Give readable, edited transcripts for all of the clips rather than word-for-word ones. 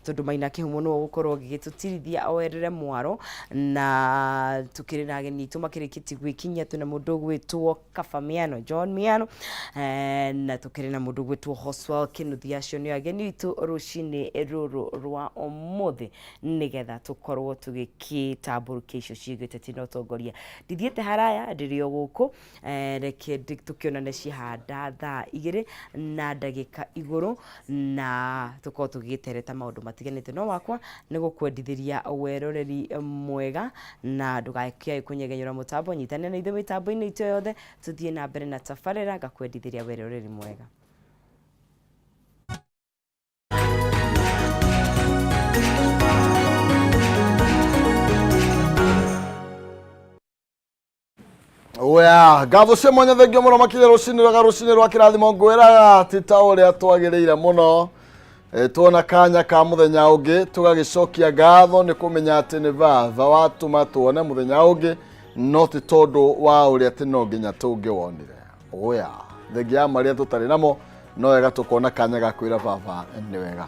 Tondũ Maina Kĩhumo nĩwe ũgũkorwo agĩgĩtũtirithia oerere mwaro, na tũkĩrĩ na ageni aitũ makĩrĩkĩtie gwĩkinyia. Twĩna mũndũ ũgwĩtwo Kaba Miano, John Miano, na tũkĩrĩ na mũndũ ũgwĩtwo Hoswell Kĩnuthia. Acio nĩo ageni aitũ rũcinĩ rũrũ rwa ũmũthĩ, nĩgetha tũkorwo tũgĩkĩtambũrũkia icio ciĩgiĩ ũteti na ũtongoria. Ndithiĩte haraya, ndĩrĩ o gũkũ. Reke tũkĩonane cihanda thaa 2 na ndagĩka igũrũ, na tũkorwo tũgĩgĩtereta maũndũ matiganĩte. No wakwa nĩ gũkwendithĩria weroreri mwega, na ndũgakĩage kũnyegenyũra mũtambo. Nyitanĩra na ithuĩ mĩtambo-inĩ itũ yothe, tũthiĩ na mbere na tabarĩra. Ngakwendithĩria weroreri mwega. Oya, ngatho cia mwanya, thengio mũno makĩria rũcinĩ rwega, rũcinĩ rwa kĩrathimo. Ngwĩraga ti ta ũrĩa twagĩrĩire mũno. Tuona kanya ka mũthenya ũngĩ, tũgagĩcokia ngatho nĩ kũmenya atĩ nĩ baba watũma tuone mũthenya ũngĩ, no ti tondũ wa ũrĩa atĩ no nginya tũngĩwonire. Oya, thengia ya marĩa tũtarĩ namo, no wega tũkona kanya ga kwĩra baba nĩ wega.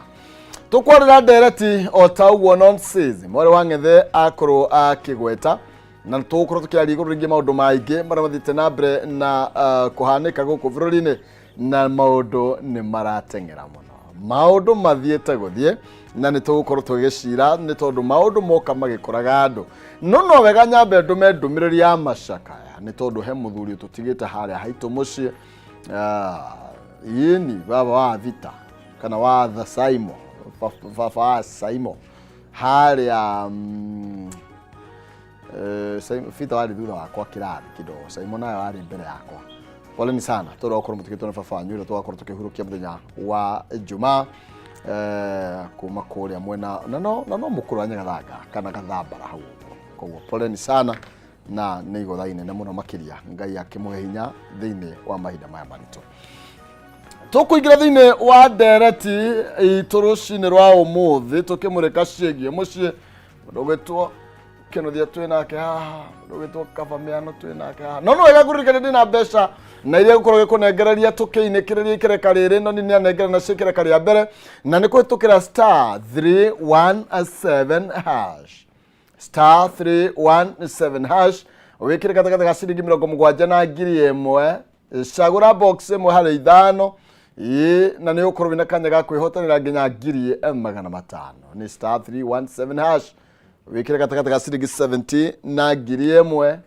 Tũkwarĩra ndereti o ta ũguo nonsense mwarĩ wa ng'ethe akorwo akĩgweta, na tũgũkorwo tũkĩaria igũrũ rĩngĩ maũndũ maingĩ marĩa mathiĩte na mbere na kũhanĩka gũkũ bũrũri-inĩ, na maũndũ nĩ marateng'era mũno, maũndũ mathiĩte gũthiĩ, na nĩ tũgũkorwo tũgĩcira nĩ tondũ maũndũ moka magĩkoraga andũ. No no wega nyambe ndũme ndũmĩrĩri ya macakaya, nĩ tondũ he mũthuri tũtigĩte harĩa haitũ mũciĩ. Yini baba wa Vita kana wa the Saimo, baba wa Saimo harĩa Vita warĩ thutha wakwa kĩrathi kidogo, Saimo nayo warĩ mbere yakwa. Poleni sana tondũ wakorwo mũtigĩtwo nĩ baba wanyu ũrĩa tũgakorwo tũkĩhurũkia mũthenya wa Jumaa kuma kũrĩa mwena na no mũkũrũ wa Nyagathanga kana Gathambara hau ũguo. Koguo poleni sana, na nĩ igotha inene mũno makĩria. Ngai akĩmũhe hinya thĩinĩ wa mahinda maya maritũ. Tũkũingĩra thĩinĩ wa ndereti itũ rũcinĩ rwa ũmũthĩ, tũkĩmũrĩka ciĩgiĩ mũciĩ. Mũndũ ũgwĩtwo Kĩnuthia twĩ nake haha, mũndũ ũgwĩtwo Kaba Mĩano twĩ nake haha. No nĩ wega ngũririkania ndĩna mbeca na iria gũkorwo gĩkũnengereria tũkĩinĩkĩrĩria ikereka rĩrĩ, no nĩ anengera nacio ikereka rĩa mbere, na nĩ kũhĩtũkĩra star 317 hash, star 317 hash, wĩkĩre gatagatĩ ga ciringi 70 na 1000. Cagũra box ĩmwe harĩ ithano, ĩĩ, na nĩ ũgũkorwo wĩna kanya ga kwĩhotanĩra nginya 500,000. Nĩ star 317 hash, wĩkĩre gatagatĩ ga ciringi 70 na 1000.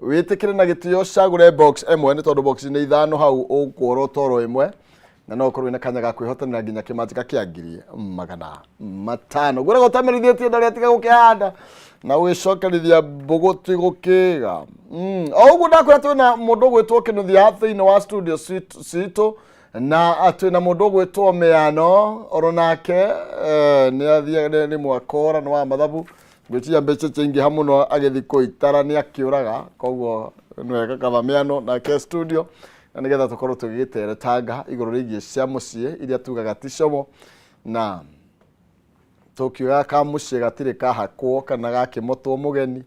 Wĩtĩkĩre na gĩtĩo, cagũre box ĩmwe, nĩ tondũ box nĩ ithano hau, ũkuorwo toro ĩmwe, na no ũkorwo wĩna kanya ga kwĩhotanĩra nginya kĩmanjĩka kĩa 500,000. Ngwĩraga ũtamerithĩtie ndarĩa, tiga gũkĩhanda na gũgĩcokerithia mbũgũ ti gũkĩga. O ũguo ndakwĩra, twĩna mũndũ ũgwĩtwo Kĩnuthia thĩinĩ wa studio citũ, na twĩna mũndũ ũgwĩtwo Mĩano oro nake, nĩ athiaga nĩ mwakora nĩ wa mathabu. Ngwĩciria mbeca ciaingĩha mũno agĩthiĩ kũitara nĩ akĩũraga. Koguo nĩ wega Kaba Mĩano nake studio, na nĩgetha tũkorwo tũgĩgĩteretanga igũrũ rĩgiĩ cia mũciĩ iria tugaga ti como, na tũkiugaga ka mũciĩ gatirĩ kahakwo kana gakĩmotwo mũgeni.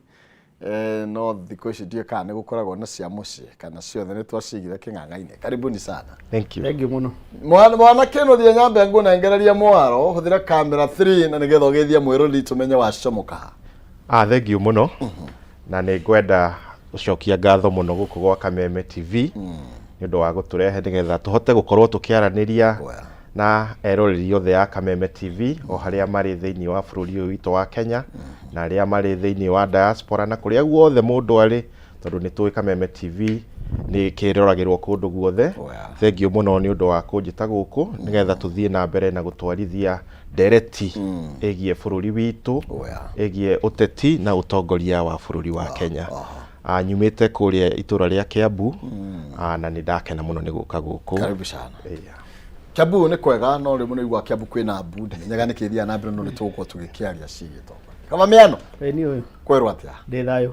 No thikũ ici ndiũĩ kana nĩ gũkoragwo na cia mũciĩ kana ciothe nĩ twacigire kĩng'ang'a-inĩ. Karibuni sana. Thank you. Thank you mũno. Mwana Kĩnuthia, nyambe ngũnengereria mwaro, hũthĩra kamera 3 na nĩgetha ũgeithie mwĩrori tũmenye wacomoka ha. Ah, thank you mũno, na nĩ ngwenda gũcokia ngatho mũno gũkũ gwa Kameme TV nĩ ũndũ wa gũtũrehe nĩgetha tũhote gũkorwo tũkĩaranĩria na eroreri othe a Kameme TV o harĩa marĩ thĩinĩ wa bũrũri ũyũ witũ wa Kenya, na arĩa marĩ thĩinĩ wa diaspora, na kũrĩa guothe mũndũ arĩ, tondũ nĩ tũĩ Kameme TV nĩ kĩroragĩrwo kũndũ guothe. Thank you mũno nĩ ũndũ wa kũnjĩta gũkũ nĩgetha tũthiĩ na mbere na gũtwarithia ndereti ĩgiĩ bũrũri witũ, ĩgiĩ ũteti na ũtongoria wa bũrũri wa Kenya. Nyumĩte kũrĩa itũra rĩa Kiambu, na nĩ ndakena mũno nĩ gũka gũkũ. Karibu sana. Kiambu nĩ kwega, no rĩmwe nĩ igua Kiambu kwĩna mbu, ndimenyaga nĩ kĩthiaga na mbere, no nĩ tũgũkorwo tũgĩkĩaria ciĩgiĩ ũtongoria. Kaba Mĩano. Ĩĩ niĩ ũyũ. Kwerwo atĩa? Ndĩ thayũ.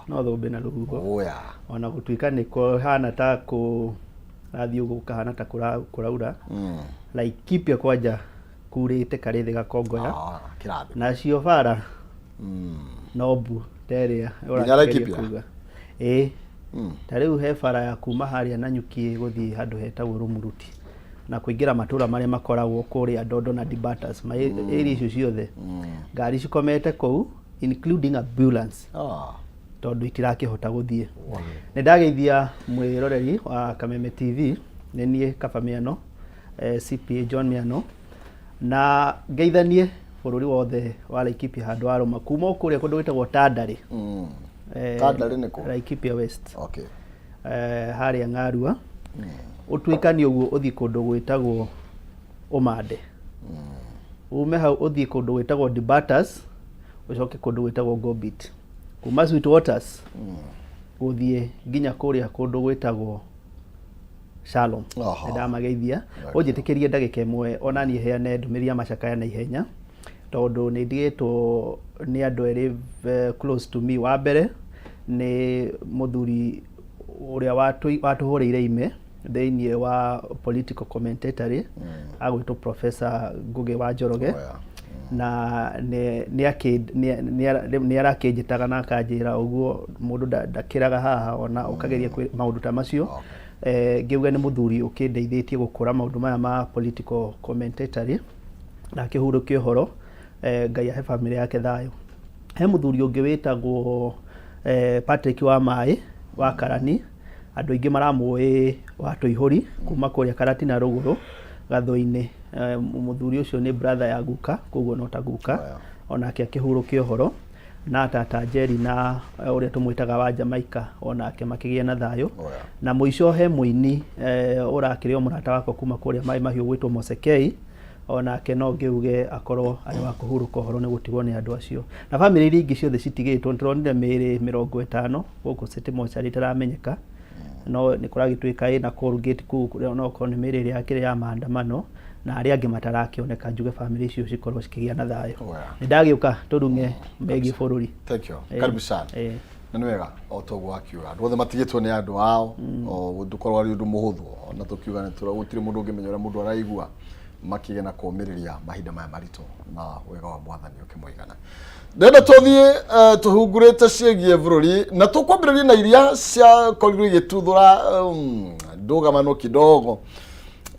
No thũmbĩ na rũhuho. Ona gũtuĩka nĩ kũhana ta kũrathiĩ ũguo gũkahana ta kũraura. Laikipia kwanja kurĩte karĩ thĩ gakongoya. Ah, kĩrathimo. Nacio bara no mbu ta ĩrĩa Nginya ũrakĩgeria Laikipia? kuga. Ĩĩ. Ta rĩu he bara ya kuma harĩa Nanyuki gũthiĩ handũ hetagwo Rũmuruti. Na kũingĩra matũra marĩa makoragwo kũrĩa Ndondo na Dibatas, ma area icio ciothe ngari cikomete kũu, including ambulance, tondũ itirakĩhota gũthiĩ. Nĩ ndageithia mwĩroreri wa Kameme TV, nĩ niĩ Kaba Mĩano, CPA John Mĩano, na ngeithanie bũrũri wothe wa Laikipia handũ wa rũma kuma o kũrĩa kũndũ gwĩtagwo Tandarĩ. Tandarĩ nĩ kũ? Laikipia West. Harĩa Ng'arua, ũtuĩkanie ũguo ũthiĩ kũndũ gwĩtagwo Ũmande, ume hau ũthiĩ kũndũ gwĩtagwo Dibatas, ũcoke kũndũ gwĩtagwo Gobit, kuma Sweet Waters gũthiĩ nginya kũrĩa kũndũ gwĩtagwo Shalom. Nĩ ndamageithia. Ũnjĩtĩkĩrie ndagĩka ĩmwe ona niĩ heane ndũmĩrĩri ya macakaya na ihenya, tondũ nĩ ndigĩtwo nĩ andũ erĩ close to me. Wa mbere nĩ mũthuri ũrĩa watũhũrĩire ime thĩinĩ wa political commentatory, agwĩtwo Professor Ngũgĩ wa Njoroge. Na nĩ arakĩnjĩtaga na akanjĩra ũguo mũndũ ndakĩraga haha ona ũkageria maũndũ ta macio. Ngĩuga nĩ mũthuri ũkĩndeithĩtie gũkũra maũndũ maya ma political commentatory, na akĩhurũkia ũhoro. Ngai ahe bamĩrĩ yake thayũ. He mũthuri ũngĩ wĩtagwo Patrick wa Maĩ wa Karani, andũ aingĩ maramũĩ wa Tũihũri kuma kũrĩa Karatina rũgũrũ Gathũinĩ. Mũthuri ũcio nĩ brother ya guka, koguo no ta guka. Onake akĩhurũkia ũhoro, na tata Jerry na ũrĩa tũmwĩtaga wa Jamaica, onake makĩgĩa na thayũ. Na mũico he mũini ũrakĩrĩ o mũrata wakwa kuma kũrĩa Maĩ Mahiũ gwĩtwo Mosekei, onake no ngĩuge akorwo arĩ wa kũhurũka ũhoro nĩ gũtigwo nĩ andũ acio na bamĩrĩ iria ingĩ ciothe citigĩtwo. Nĩ tũronire mĩĩrĩ 50 gũkũ City Mortuary ĩtaramenyeka, no nĩ kũragĩtuĩka ĩna Colgate kũu, no okorwo nĩ mĩĩrĩ ĩrĩa yakĩrĩ ya maandamano na arĩa angĩ matarakĩoneka, njuge bamĩrĩ icio cikorwo cikĩgĩa na thayũ. Nĩ ndagĩũka tũrung'e megiĩ bũrũri. Thank you. Karibu sana. Na nĩ wega o toguo wakiuga, andũ othe matigĩtwo nĩ andũ ao, o ndũkorwo arĩ ũndũ mũhũthũ, ona tũkiuga nĩ tũra gũtirĩ mũndũ ũngĩmenya ũrĩa mũndũ araigua. Makĩgĩa na kũũmĩrĩria mahinda maya maritũ, na wega wa Mwathani ũkĩmũigana. Ndĩrenda tũthiĩ tũhungurĩte ciĩgiĩ bũrũri, na tũkwambĩrĩria na iria ciakorirwo igĩtuthũra ndũgamano kidogo.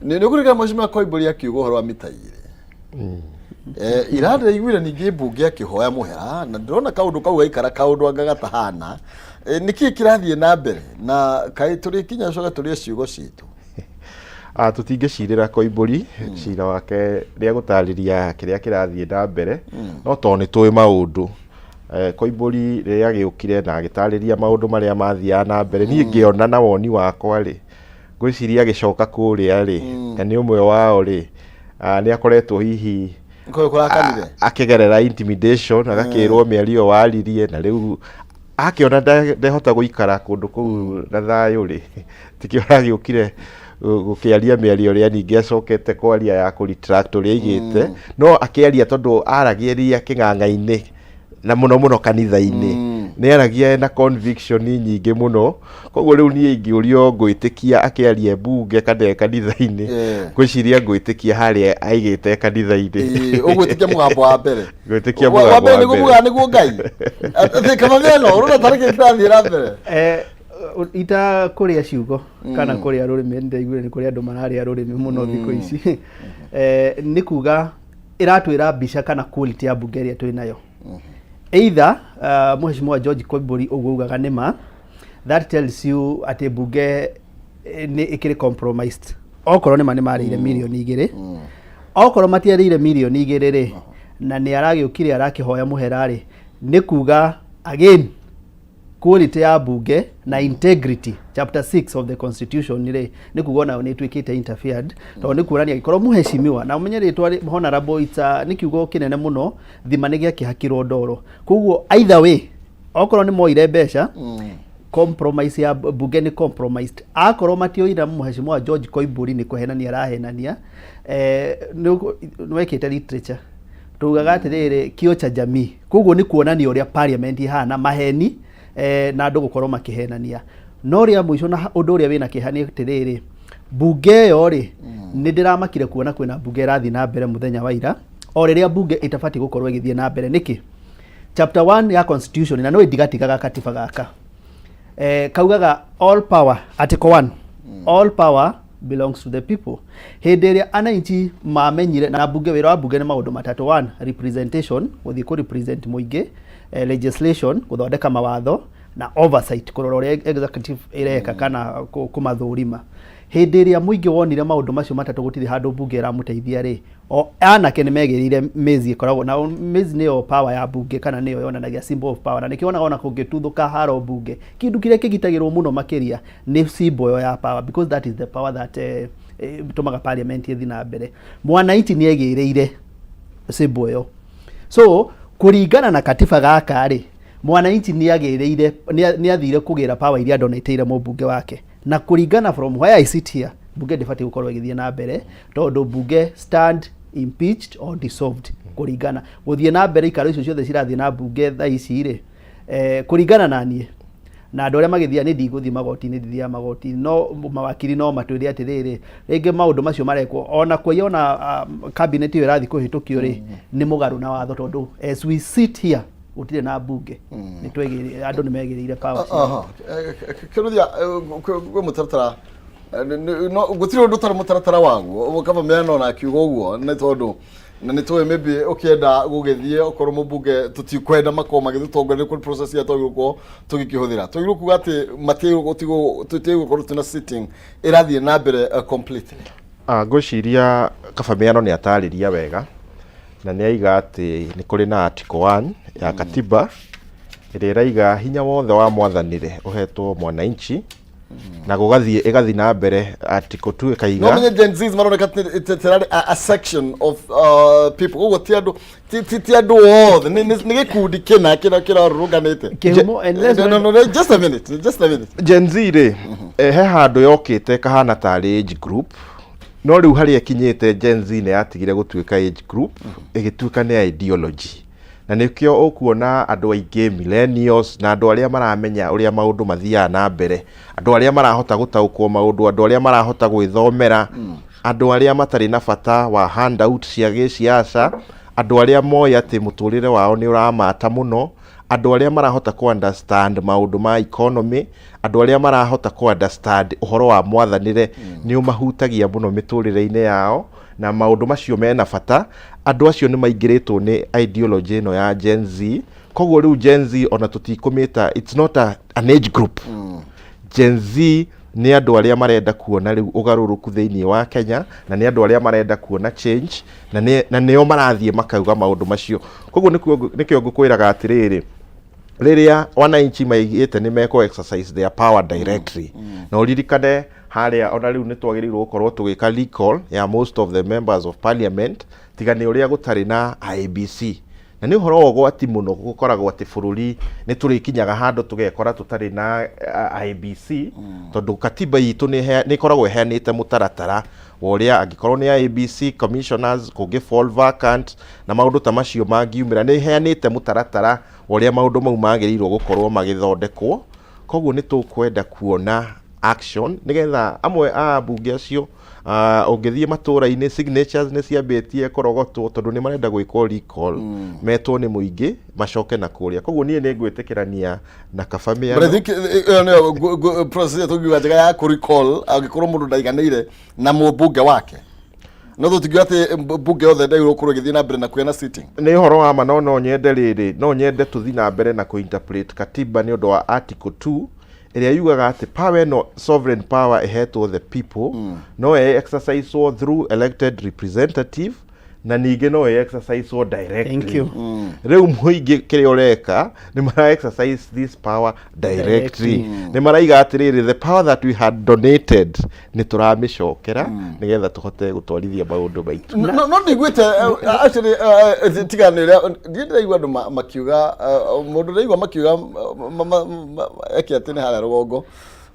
Nĩ ũkũririkana Mheshimiwa Koimbũri akiuga ũhoro wa mita 2? Ira ndĩraiguire ningĩ mbunge akĩhoya mũhera, na ndĩrona kaũndũ kau gaikara kaũndũ anga gatahana. Nĩkĩĩ kĩrathiĩ na mbere, na kaĩ tũrĩkinya coke tũrĩe ciugo citũ? Tũtingĩcirĩra Koimbũri cira wake rĩa gũtarĩria kĩrĩa kĩrathiĩ na mbere, no tondũ nĩ tũĩ maũndũ, Koimbũri rĩrĩa agĩũkire na agĩtarĩria maũndũ marĩa mathiaga na mbere, niĩ ngĩona na woni wakwa rĩ, ngwĩciria agĩcoka kũrĩa rĩ, na nĩ ũmwe wao rĩ, nĩ akoretwo hihi Kũrĩ kũrakanire akĩgerera intimidation, agakĩrwo mĩario waririe, na rĩu akĩona ndehota gũikara kũndũ kũu na thayũ rĩ, tikĩo aragĩũkire gũkĩaria mĩario ĩrĩa ningĩ acokete kwaria ya kũ retract ũrĩa aigĩte. No akĩaria, tondũ aragĩria kĩng'ang'a-inĩ na mũno mũno kanitha-inĩ, nĩ aragia ena conviction nyingĩ mũno. Koguo rĩu niĩ ingĩũrio ngwĩtĩkia akĩaria mbunge kana e kanitha-inĩ, ngwĩciria ngwĩtĩkia harĩa aigĩte kanitha-inĩ. Ũgwĩtĩkia mũgambo wa mbere? Ngwĩtĩkia Wa mũgambo mbere wa nĩguo mbere. mugaga nĩguo Ngai atĩ kaba meno ũrona tarĩ kĩĩ kĩrathiĩ na mbere? Ita kũrĩa ciugo kana kũrĩa rũrĩmĩ, nĩndaiguire nĩ kũrĩ andũ mararĩa rũrĩmĩ mũno thikũ ici. Nĩ kuga ĩratwĩra mbica kana quality ya mbunge ĩrĩa twĩ nayo. Either Mheshimiwa George Koimbũri ũguo ugaga nĩ ma, that tells you atĩ mbunge nĩ ĩkĩrĩ compromised. Okorwo nĩ ma nĩ marĩire 2 mirioni, okorwo matiarĩire 2 mirioni rĩ, na nĩ aragĩũkire arakĩhoya mũhera rĩ, nĩ kuga again quality ya mbunge na integrity, chapter 6 of the constitution rĩ, nĩ kuga onayo nĩ ĩtuĩkĩte interfered, tondũ nĩ kuonania angĩkorwo mũheshimiwa, na ũmenye rĩtwa honorable, it's nĩ kiugo kĩnene mũno, thima nĩ gĩakĩhakirwo ndoro. Koguo either way, okorwo nĩ moire mbeca, compromise ya mbunge nĩ compromised. Akorwo matioire, Mheshimiwa George Koimbũri nĩ kũhenania arahenania. Nĩ wekĩte literature, tugaga atĩrĩrĩ, kio cha jamii. Koguo nĩ kuonania ũrĩa parliament ihana maheni, na andũ gũkorwo makĩhenania. No rĩa mũico na ũndũ ũrĩa wĩna kĩeha nĩ atĩrĩrĩ, mbunge ĩyo rĩ, nĩ ndĩramakire kuona kwĩna mbunge ĩrathiĩ na mbere mũthenya wa ira, o rĩrĩa mbunge ĩtabatiĩ gũkorwo ĩgĩthiĩ na mbere. Nĩkĩ? Chapter 1 ya constitution, na no ndigatigaga katiba gaka, kaugaga all power, article 1, all power Belongs to the people. Hĩndĩ ĩrĩa ananchi mamenyire na mbunge, wĩra wa mbunge nĩ maũndũ matatũ: one, representation, gũthiĩ kũ represent mũingĩ, legislation, gũthondeka mawatho, na oversight, kũrora ũrĩa executive ĩreka kana kũmathũrima. Hĩndĩ ĩrĩa mũingĩ wonire maũndũ macio matatũ gũtirĩ handũ mbunge ĩramũteithia rĩ, o anake nĩ megĩrĩire maize ĩkoragwo na maize, nĩyo power ya mbunge kana nĩyo yonanagia symbol of power. Na nĩkĩo wonaga ona kũngĩtuthũka haro mbunge, kĩndũ kĩrĩa kĩgitagĩrwo mũno makĩria nĩ symbol ĩyo ya power, because that is the power that tũmaga parliament ĩthiĩ na mbere. Mwananchi nĩ egĩrĩire symbol ĩyo. So kũringana na katiba gaka rĩ, mwananchi nĩ agĩrĩire, nĩ athire kũgĩra power iria donatĩire mũmbunge wake. Na kũringana from where I sit here, mbunge ndĩbatiĩ gũkorwo ĩgĩthiĩ na mbere, tondũ mbunge stand impeached or dissolved. Kũringana gũthiĩ na mbere ikaro icio ciothe cirathiĩ na mbunge thaa ici rĩ, kũringana na niĩ na andũ arĩa magĩthiaga, nĩ ndigũthiĩ magoti-inĩ, ndithiaga magoti-inĩ, no mawakiri no matwĩre atĩrĩrĩ, rĩngĩ maũndũ macio marekwo ona kũiya ona cabinet ĩyo ĩrathiĩ kũhĩtũkio rĩ, nĩ mũgarũ na watho, tondũ as we sit here gũtirĩ na mbunge. Nĩ twegĩrĩire, andũ nĩ megĩrĩire power ciao. Aha. Kĩruthia, kwĩ mũtaratara, no gũtirĩ ũndũ ũtarĩ mũtaratara waguo. Kaba mĩano na akiuga ũguo nĩ tondũ na nĩ tũĩ maybe ũkĩenda gũgĩthiĩ okorwo mũmbunge tũtikwenda makorwo magĩtũtongoria, kũrĩ process ĩrĩa twagĩrĩirwo gũkorwo tũgĩkĩhũthĩra. Twagĩrĩirwo kuga atĩ matiagĩrĩirwo gũtigwo, tũtiagĩrĩirwo gũkorwo twĩna sitting ĩrathiĩ na mbere completely. Ngwĩciria kaba mĩano nĩ atarĩria wega na nĩ aiga atĩ nĩ kũrĩ na article 1 ya katiba ĩrĩa ĩraiga hinya wothe wa mwathanĩre ũhetwo mwananchi, na gũgathiĩ ĩgathiĩ na mbere article 2 No ĩkaiga menye Gen Zs maroneka tĩrarĩ a section of people, koguo ti andũ ti andũ othe, nĩ gĩkundi kĩna kĩrĩa kĩrarũrũnganĩte. Kĩhumo, unless No, no, no, no, just a minute, just a minute. Gen Z rĩ, he handũ yokĩte kahana tarĩ age group, no rĩu harĩa ĩkinyĩte Gen Z nĩ yatigire gũtuĩka age group, ĩgĩtuĩka nĩ ideology. Na nĩkĩo ũkuona andũ aingĩ millennials na andũ arĩa maramenya ũrĩa maũndũ mathiaga na mbere, andũ arĩa marahota gũtaũkwo maũndũ, andũ arĩa marahota gwĩthomera, andũ arĩa matarĩ na bata wa handout cia gĩciaca, andũ arĩa moĩ atĩ mũtũrĩre wao nĩ ũramata mũno, andũ arĩa marahota kũ understand maũndũ ma economy, andũ arĩa marahota kũ understand ũhoro wa mwathanĩre nĩ ũmahutagia mũno mĩtũrĩre-inĩ yao na maũndũ macio mena bata. Andũ acio nĩ maingĩrĩtwo nĩ ideology ĩno ya Gen Z. Koguo rĩu Gen Z ona tũtikũmĩta, it's not an age group. Gen Z nĩ andũ arĩa marenda kuona rĩu ũgarũrũku thĩinĩ wa Kenya, na nĩ andũ arĩa marenda kuona change, na nĩo marathiĩ makauga maũndũ macio. Koguo nĩkĩo ngũkwĩraga atĩrĩrĩ, rĩrĩa wananchi maigĩte nĩ mekũ exercise their power directly, na ũririkane harĩa ona rĩu nĩ twagĩrĩirwo gũkorwo tũgĩka recall ya most of the members of parliament, tiga nĩ ũrĩa gũtarĩ na IEBC. Na nĩ ũhoro wa ũgwati mũno gũkoragwo atĩ bũrũri nĩ tũrĩkinyaga handũ tũgekora tũtarĩ na IEBC, tondũ katiba itũ nĩ ĩkoragwo ĩheanĩte mũtaratara wa ũrĩa angĩkorwo nĩ IEBC commissioners kũngĩ fall vacant na maũndũ ta macio mangiumĩra, nĩ ĩheanĩte mũtaratara wa ũrĩa maũndũ mau magĩrĩirwo gũkorwo magĩthondekwo. Koguo nĩ tũkwenda kuona action nĩgetha amwe a ambunge acio, ũngĩthiĩ matũra-inĩ, signatures nĩ ciambĩtie kũrogotwo tondũ nĩ marenda gwĩkwo recall, metwo nĩ mũingĩ macoke na kũrĩa. Koguo niĩ nĩ ngwĩtĩkĩrania na kaba But I mĩano. think ĩyo nĩyo process ĩyo tũngiuga njega ya kũ recall angĩkorwo mũndũ ndaiganĩire na mũmbunge wake, no tũtingiuga atĩ mbunge yothe ndagĩrĩirwo gũkorwo ĩgĩthiĩ na mbere na kũgĩa na sitting. Nĩ ũhoro wa ma, no nyende rĩrĩ, no nyende tũthiĩ na mbere na kũ-interpret katiba nĩ ũndũ wa article 2 ĩrĩa yugaga atĩ power ĩno, sovereign power ĩhetwo the people, no ĩ exercise through elected representative na ningĩ no ĩ exercise directly. Thank you. Rĩu mũingĩ kĩrĩa ũreka nĩ mara exercise this power directly, nĩ maraiga atĩrĩrĩ, the power that we had donated nĩ tũramĩcokera nĩgetha tũhote gũtwarithia maũndũ maitũ. No ndiguĩte actually, tiga nĩ ũrĩa ndiĩ ndĩraigua andũ makiuga, mũndũ ndĩraigua makiuga eke atĩ nĩ harĩa rũgongo.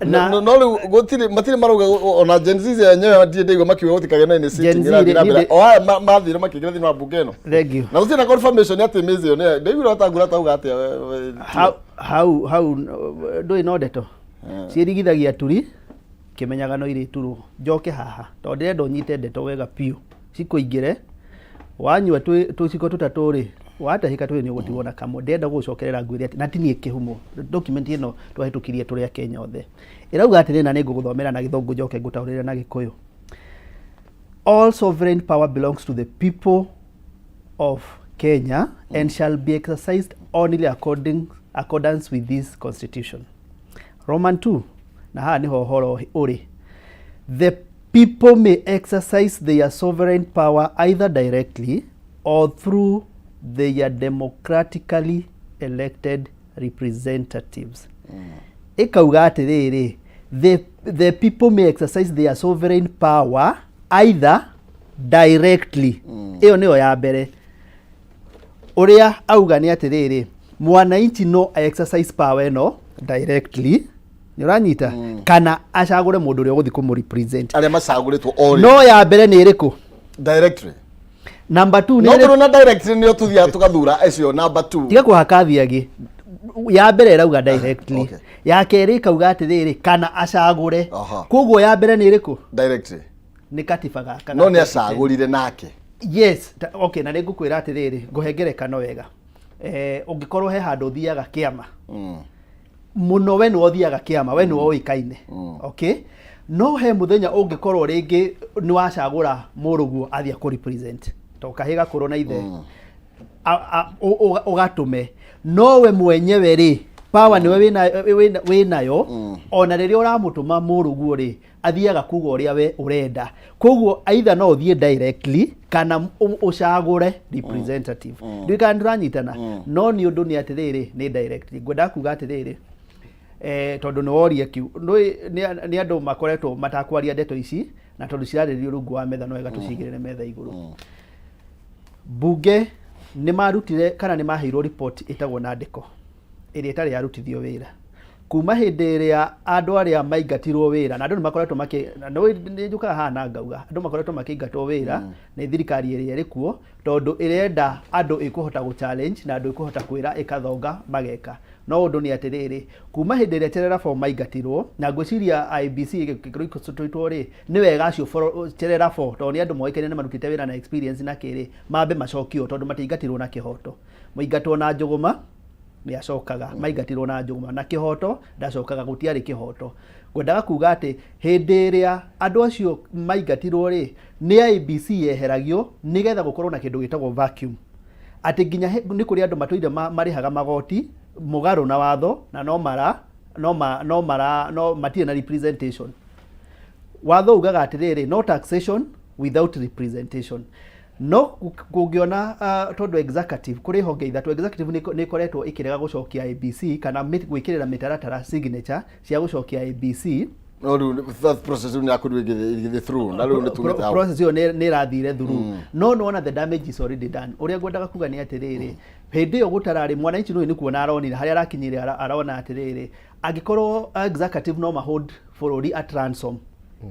No rĩu gũtirĩ, matirĩ marauga ona Gen Z yenyewe ndirĩ ndaigua makiuga gũtikagĩe na any sitting Gen Z ĩrathiĩ na mbere. O aya mathire makĩingĩra thĩinĩ wa mbunge ĩno Thank you. Na gũtirĩ na confirmation atĩ mĩzi ĩyo nĩ ndaiguire Wetangula tauga atĩa Hau hau ndũĩ no ndeto ciĩrigithagia turi kĩmenyaga no irĩturwo. Njoke haha tondũ ndĩrenda ũnyite ndeto wega biũ cikũingĩre. Wanyua tũciko tũtatũ rĩ, Watahĩka tũĩ nĩ ũgũtigwo na kamwe. Ndĩrenda gũgũcokerera ngwĩre atĩ na ti niĩ kĩhumo, document ĩno twahĩtũkirie tũrĩ Akenya othe. Ĩrauga atĩrĩrĩ, na nĩ ngũgũthomera na Gĩthũngũ njoke ngũtaũrĩre na Gĩkũyũ. All sovereign power belongs to the people of Kenya and shall be exercised only according accordance with this constitution. Roman 2, na haha nĩho ũhoro ũrĩ. The people may exercise their sovereign power either directly or through their democratically elected representatives. Ĩkauga atĩrĩrĩ, the people may exercise their sovereign power either directly. Ĩyo nĩyo ya mbere. Ũrĩa auga nĩ atĩrĩrĩ, mwananchi no exercise power ĩno directly, nĩ ũranyita, kana acagũre mũndũ ũrĩa ũgũthiĩ kũmũ represent. Arĩa macagũrĩtwo already. No ya mbere nĩ ĩrĩkũ? Directly. Number 2 nĩ No ĩrĩkũ? tũrĩ na directly nĩyo tũthiaga tũgathura acio number 2. Tiga kũhaka thiagi. Ya mbere ĩrauga directly. Ya kerĩ ĩkauga atĩrĩrĩ, kana acagũre. Koguo ya mbere nĩ ĩrĩkũ? Directly. Nĩ katiba gaka. No nĩ acagũrire nake. Yes, okay, na nĩ ngũkwĩra atĩrĩrĩ, ngũhe ngerekano wega. Ũngĩkorwo he handũ ũthiaga kĩama, mũno we nĩwe ũthiaga kĩama, we nĩwe ũĩkaine. Okay? No he mũthenya ũngĩkorwo rĩngĩ nĩ wacagũra mũrũguo athiĩ akũ represent. To kahĩĩ gakũrũ na ithe. Ũgatũme. No we mwenyewe rĩ, power nĩwe wĩnayo, ona rĩrĩa ũramũtũma mũrũguo rĩ, athiaga kuga ũrĩa we ũrenda. Koguo either no ũthiĩ directly kana ũcagũre representative. Ndiũĩ kana nĩtũranyitana. No nĩ ũndũ nĩ atĩrĩrĩ, nĩ directly. Ngwendaga kuga atĩrĩrĩ, tondũ nĩ woria kiu, nĩ andũ makoretwo matakwaria ndeto ici, na tondũ cirarĩrĩrio rungu wa metha, no wega tũcigĩrĩre metha igũrũ. Bunge nĩ marutire kana nĩ maheirwo report ĩtagwo Nandĩko, ĩrĩa ĩtarĩ yarutithio wĩra. Kuma hĩndĩ ĩrĩa andũ arĩa maingatirwo wĩra, na andũ nĩ makoretwo makĩ, na nĩ njũkaga haha na ngauga, andũ makoretwo makĩingatwo wĩra nĩ thirikari ĩrĩa ĩrĩ kuo, tondũ ĩrenda andũ ĩkũhota gũ challenge na andũ ĩkũhota kwĩra ĩkathonga mageka. No ũndũ nĩ atĩrĩrĩ, kuma hĩndĩ ĩrĩa Cherera 4 maingatirwo, na ngwĩciria IEBC ĩgĩkorwo rĩ, nĩ wega acio Cherera 4, tondũ nĩ andũ moĩkaine nĩ marutĩte wĩra na experience na kĩrĩ, mambe macokio tondũ matiaingatirwo na kĩhoto. Mũingatwo na njũgũma nĩ acokaga, maingatirwo na njũgũma na kĩhoto ndacokaga, gũtiarĩ kĩhoto. Ngwendaga kuga atĩ hĩndĩ ĩrĩa andũ acio maingatirwo rĩ, nĩ IEBC yeheragio nĩgetha gũkorwo na kĩndũ gĩtagwo vacuum. Atĩ nginya nĩ kũrĩ andũ matũire marĩhaga magoti mũgarũ na watho, na no mara, no ma, no mara, no matirĩ na representation. Watho ugaga atĩrĩrĩ, no taxation without representation. No kũngĩona, tondũ executive, kũrĩ honge ithatũ, executive nĩ ĩkoretwo ĩkĩrega gũcokia IEBC kana gwĩkĩrĩra mĩtaratara signature cia gũcokia IEBC. No rĩu that process rĩu nĩ yakorirwo ĩgĩthiĩ through, na rĩu nĩ tumĩte hau. Process ĩyo nĩ ĩrathire through. No nĩwona the damage is already done. Ũrĩa ngwendaga kuga nĩ atĩrĩrĩ, hĩndĩ ĩyo gũtararĩ, mwananchi nĩ kuona aronire harĩa arakinyire, arona atĩrĩrĩ, angĩkorwo executive no mahold bũrũri at ransom,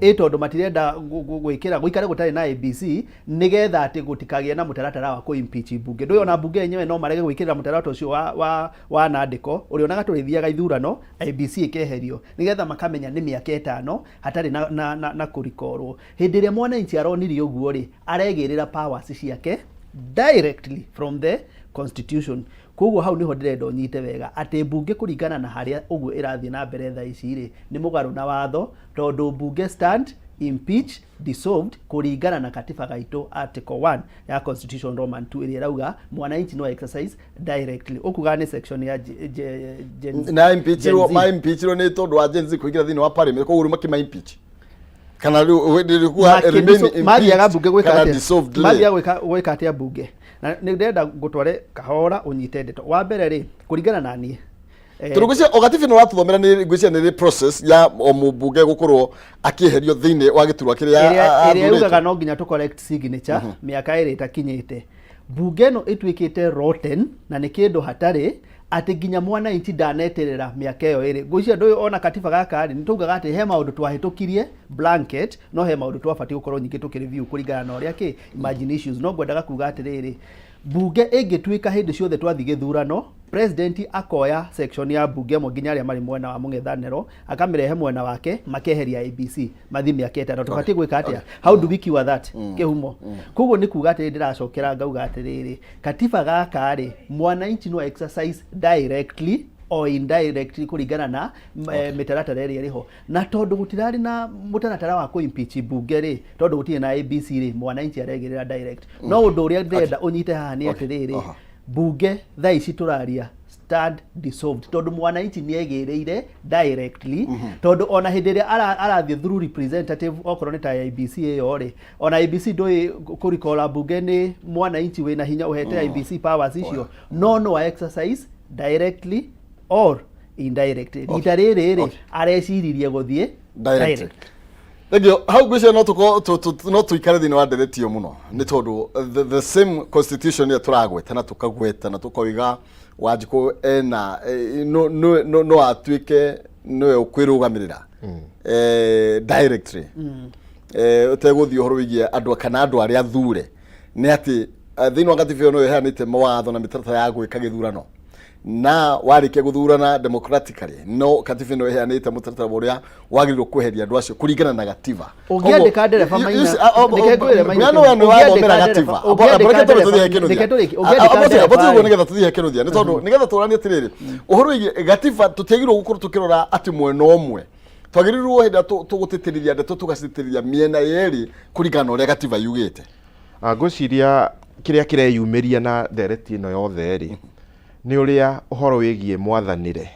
ĩ tondũ matirenda gwĩkĩra gũikare gũtarĩ na IEBC nĩgetha atĩ gũtikagĩe na mũtaratara wa kũ-impeach mbunge. Ndũĩ ona mbunge yenyewe no marege gwĩkĩrĩra mũtaratara ũcio wa nandĩko ũrĩa onaga tũrĩthiaga ithurano IEBC ĩkeherio nĩgetha makamenya nĩ mĩaka 5 hatarĩ na kũrikorwo. Hĩndĩ ĩrĩa mwananchi aronire ũguo rĩ, aregĩrĩra powers ciake directly from the constitution. Koguo hau niho ndĩrenda ũnyite wega atĩ mbunge kũringana na harĩa ũguo ĩrathiĩ na mbere thaa ici rĩ, nĩ mũgarũ na watho, tondũ mbunge stand impeach dissolved kũringana na katiba gaitũ article 1 ya constitution Roman 2 ĩrĩa ĩrauga mwananchi no exercise directly. Ũkuga nĩ section ya Gen Z. Na impeachirwo, Gen Z. ma impeachirwo nĩ tondũ wa Gen Z kũingĩra thĩinĩ wa parliament, koguo rĩu makĩma impeach. Kana rĩu rĩu kuga remain impeached Mathiaga mbunge gwĩka kana atĩa? dissolved rĩ. Mathiaga gwĩka atĩa mbunge? Na nĩ ndĩrenda ngũtware kahora ũnyite ndeto. Wa mbere rĩ, kũringana na niĩ, Tondũ ngwĩciria o gatiba ĩno ũratũthomera nĩ ngwĩciria nĩ process ya o mũmbunge gũkorwo akĩeherio thĩinĩ wa gĩturwa kĩrĩa ĩrĩa athurĩtwo. yugaga no nginya tũ collect signature mĩaka ĩrĩ ĩtakinyĩte. Mbunge ĩno ĩtuĩkĩte rotten na nĩ kĩndũ hatarĩ atĩ nginya mwananchi ndaneterera mĩaka ĩyo ĩrĩ. Ngwĩciria ndũyũ ona katiba gaka rĩ, nĩ taugaga atĩ he maũndũ twahĩtũkirie blanket, no he maũndũ twabatiĩ gũkorwo nyingĩ tũkĩ review kũringana na ũrĩa kĩ imagine issues. No ngwendaga kuga atĩrĩrĩ, mbunge ĩngĩtuĩka hĩndĩ ciothe twathiĩ gĩthurano President akoya section ya mbunge ĩmwe nginya arĩa marĩ mwena wa mũng'ethanĩro akamĩrehe mwena wake, makeheria IEBC, mathiĩ mĩaka 5. Tũbatiĩ gwĩka atĩa? How do we cure that kĩhumo? Koguo nĩ kuga atĩrĩ, ndĩracokera ngauga atĩrĩrĩ, katiba gaka rĩ, mwananchi no exercise directly or indirectly kũringana na mĩtaratara ĩrĩa ĩrĩ ho. Na tondũ gũtirarĩ na mũtaratara wa kũ impeach mbunge rĩ, tondũ gũtirĩ na IEBC rĩ, mwananchi aregĩrĩra direct. No ũndũ ũrĩa ndĩrenda ũnyite haha nĩ atĩrĩrĩ, mbunge thaa ici tũraria stand dissolved, tondũ mwananchi nĩ egĩrĩire directly, tondũ ona hĩndĩ ĩrĩa arathiĩ through representative, okorwo nĩ ta IEBC ĩyo rĩ, ona IEBC ndũĩ kũrikola mbunge nĩ mwananchi wĩna hinya ũhete IEBC powers icio, no exercise directly or indirectly. Rita rĩrĩ rĩ, areciririe gũthiĩ direct. Thengiũ. Hau ngwĩciria no tũkorwo no tũikare thĩinĩ wa ndereti ĩyo mũno, nĩ tondũ the same constitution ĩyo tũragweta na tũkagweta na tũkoiga Wanjikũ ena no atuĩke nĩwe ũkwĩrũgamĩrĩra directly ũtegũthiĩ ũhoro wĩgiĩ andũ kana andũ arĩa athure, nĩ atĩ thĩinĩ wa gatiba ĩyo no ĩheanĩte mawatho na mĩtaratara ya gwĩka gĩthurano, na warĩkia gũthurana democratically, no katiba ĩno ĩheanĩte mũtaratara wa ũrĩa wagĩrĩirwo kweheria andũ acio kũringana na gatiba. Ũngĩandĩka ndereba Maina, reke ngwĩre Maina, we nĩ wathomera ũngĩandĩka gatiba. Ũngĩandĩka Reke tũthiĩ ndereba, kĩnuthia. reke tũrĩkie, ũngĩandĩka ndereba Ũguo rĩ, nĩgetha tũthiĩ kĩnuthia, nĩ tondũ nĩgetha tũranie atĩrĩrĩ, ũhoro wĩgiĩ gatiba tũtiagĩrĩirwo gũkorwo tũkĩrora atĩ mwena ũmwe. Twagĩrĩirwo hĩndĩ ĩrĩa tũgũtĩtĩrithia ndeto tũgacitĩtĩrithia mĩena yerĩ kũringana na ũrĩa gatiba yugĩte. Ngwĩciria kĩrĩa kĩreyumĩria na ndereti ĩno yothe rĩ, nĩ ũrĩa ũhoro wĩgiĩ mwathanĩre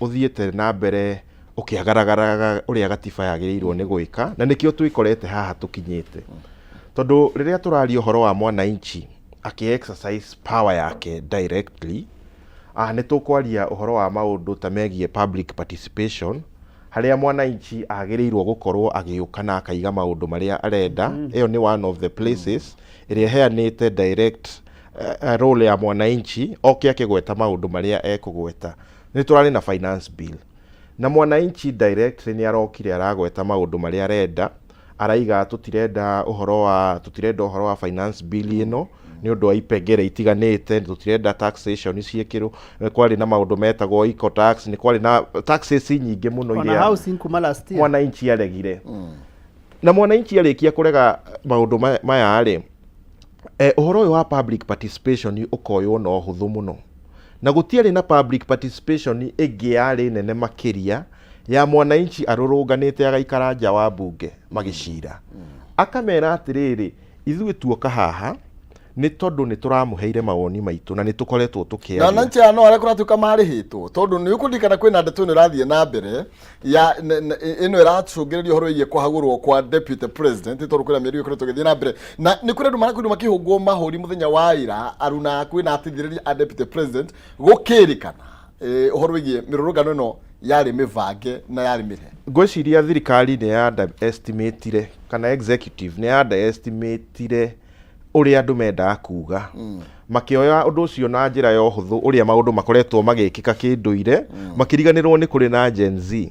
ũthiĩte na mbere ũkĩagaragaraga ũrĩa gatiba yagĩrĩirwo nĩ gwĩka, na nĩkĩo twĩkorete haha tũkinyĩte, tondũ rĩrĩa tũraria ũhoro wa mwananchi akĩ exercise power yake directly, nĩ tũkwaria ũhoro wa maũndũ ta megiĩ public participation, harĩa mwananchi agĩrĩirwo gũkorwo agĩũka na akaiga maũndũ marĩa arenda. Ĩyo nĩ one of the places ĩrĩa ĩheanĩte direct role ya mwananchi oke akĩgweta maũndũ marĩa ekũgweta. Nĩ tũrarĩ na finance bill, na mwananchi directly nĩ arokire aragweta maũndũ marĩa arenda, araiga tũtirenda ũhoro wa finance bill ĩno nĩ ũndũ wa ipengere itiganĩte, tũtirenda taxation ciĩkĩrwo. Nĩ kwarĩ na maũndũ metagwo eco tax, nĩ kwarĩ na taxes nyingĩ mũno ona iria housing kuma last year. Mwananchi aregire, na mwananchi arĩkia kũrega maũndũ maya rĩ, ũhoro ũyũ wa public participation ũkoywo na ũhũthũ mũno, na gũtiarĩ na public participation ĩngĩ yarĩ nene makĩria ya mwananchi arũrũnganĩte agaikara nja wa mbunge magĩcira, akamera atĩrĩrĩ, ithuĩ tuoka haha nĩ tondũ nĩ tũramũheire mawoni maitũ na nĩ tũkoretwo Na tũkĩaria. Wananchi aya no arĩa kũratuĩka marĩhĩtwo, tondũ nĩ ũkũririkana kwĩna ndeto ĩno ĩrathiĩ na mbere ya ĩno ĩracũngĩrĩria ũhoro wĩgiĩ kũhagũrwo kwa deputy president, tondũ kwĩna mĩario ĩkoretwo ĩgĩthiĩ na mbere na nĩ kũrĩ andũ marakorirwo makĩhũngwo mahũri mũthenya wa ira, aruna kwĩna ateithĩrĩria a deputy president, gũkĩrĩkana ũhoro wĩgiĩ mĩrũrũngano ĩno yarĩ mĩbange na yarĩ mĩre. Ngwĩciria thirikari nĩ ya underestimatire, kana executive nĩ ya underestimatire ũrĩa andũ mendaga kuga, makĩoya ũndũ ũcio na njĩra ya ũhũthũ, ũrĩa maũndũ makoretwo magĩkĩka kĩndũire, makĩriganĩrwo nĩ kũrĩ na Gen Z.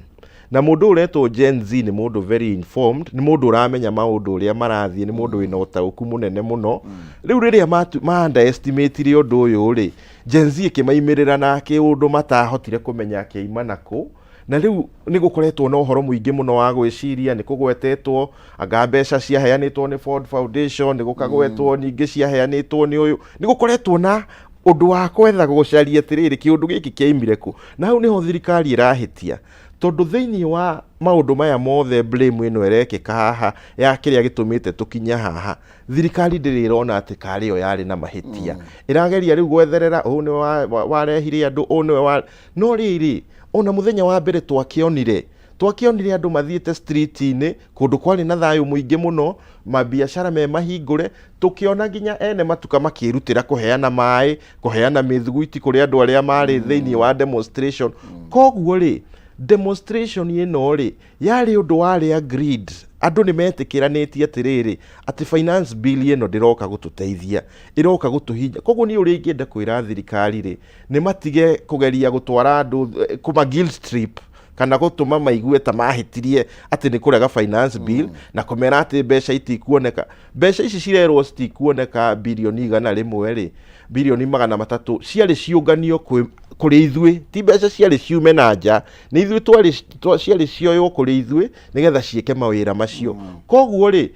Na mũndũ ũretwo Gen Z nĩ mũndũ very informed, nĩ mũndũ ũramenya maũndũ ũrĩa marathiĩ, nĩ mũndũ wĩna ũtaũku mũnene mũno. Rĩu rĩrĩa ma underestimatire ũndũ ũyũ rĩ, Gen Z ĩkĩmaimĩrĩra na kĩũndũ matahotire kũmenya kĩaima nakũ. Na rĩu nĩ gũkoretwo na ũhoro mũingĩ mũno wa gwĩciria, nĩ kũgwetetwo anga mbeca ciaheanĩtwo nĩ Ford Foundation, nĩ gũkagwetwo ningĩ ciaheanĩtwo nĩ ũyũ. Nĩ gũkoretwo na ũndũ wa kwetha gũcaria atĩrĩrĩ, kĩũndũ gĩkĩ kĩaimire kũ? Na hau nĩho thirikari ĩrahĩtia, tondũ thĩinĩ wa maũndũ maya mothe, blame ĩno ĩrekĩka haha ya kĩrĩa gĩtũmĩte tũkinye haha, thirikari ndĩrĩ ĩrona atĩ karĩ yo yarĩ na mahĩtia. Ĩrageria rĩu gwetherera ũũ nĩwe warehire andũ, ũũ nĩwe wa. No rĩrĩ, ona mũthenya wa mbere twakĩonire andũ mathiĩte street-inĩ kũndũ kwarĩ na thayũ mũingĩ mũno, mabiacara me mahingũre, tũkĩona nginya ene matuka makĩrutĩra kũheana maĩ, kũheana mĩthuguiti kũrĩ andũ arĩa marĩ thĩinĩ wa demonstration. Koguo rĩ, demonstration ĩno rĩ, yarĩ ũndũ warĩ agreed, andũ nĩ metĩkĩranĩtie atĩrĩrĩ, atĩ finance bill ĩno ndĩroka gũtũteithia, ĩroka gũtũhinya. Koguo niĩ ũrĩa ingĩenda kwĩra thirikari rĩ, nĩ matige kũgeria gũtwara andũ kũma guilt trip kana gũtũma maigue ta mahĩtirie atĩ nĩ kũrega finance bill, na kũmera atĩ mbeca itikuoneka. Mbeca ici cirerwo citikuoneka, birioni 100 rĩ. Birioni 300 ciarĩ ciũnganio kwĩ kũrĩ ithuĩ, ti mbeca ciarĩ ciume na nja, nĩ ithuĩ twarĩ ciarĩ cioywo kũrĩ ithuĩ nĩgetha ciĩke mawĩra macio. Koguo rĩ,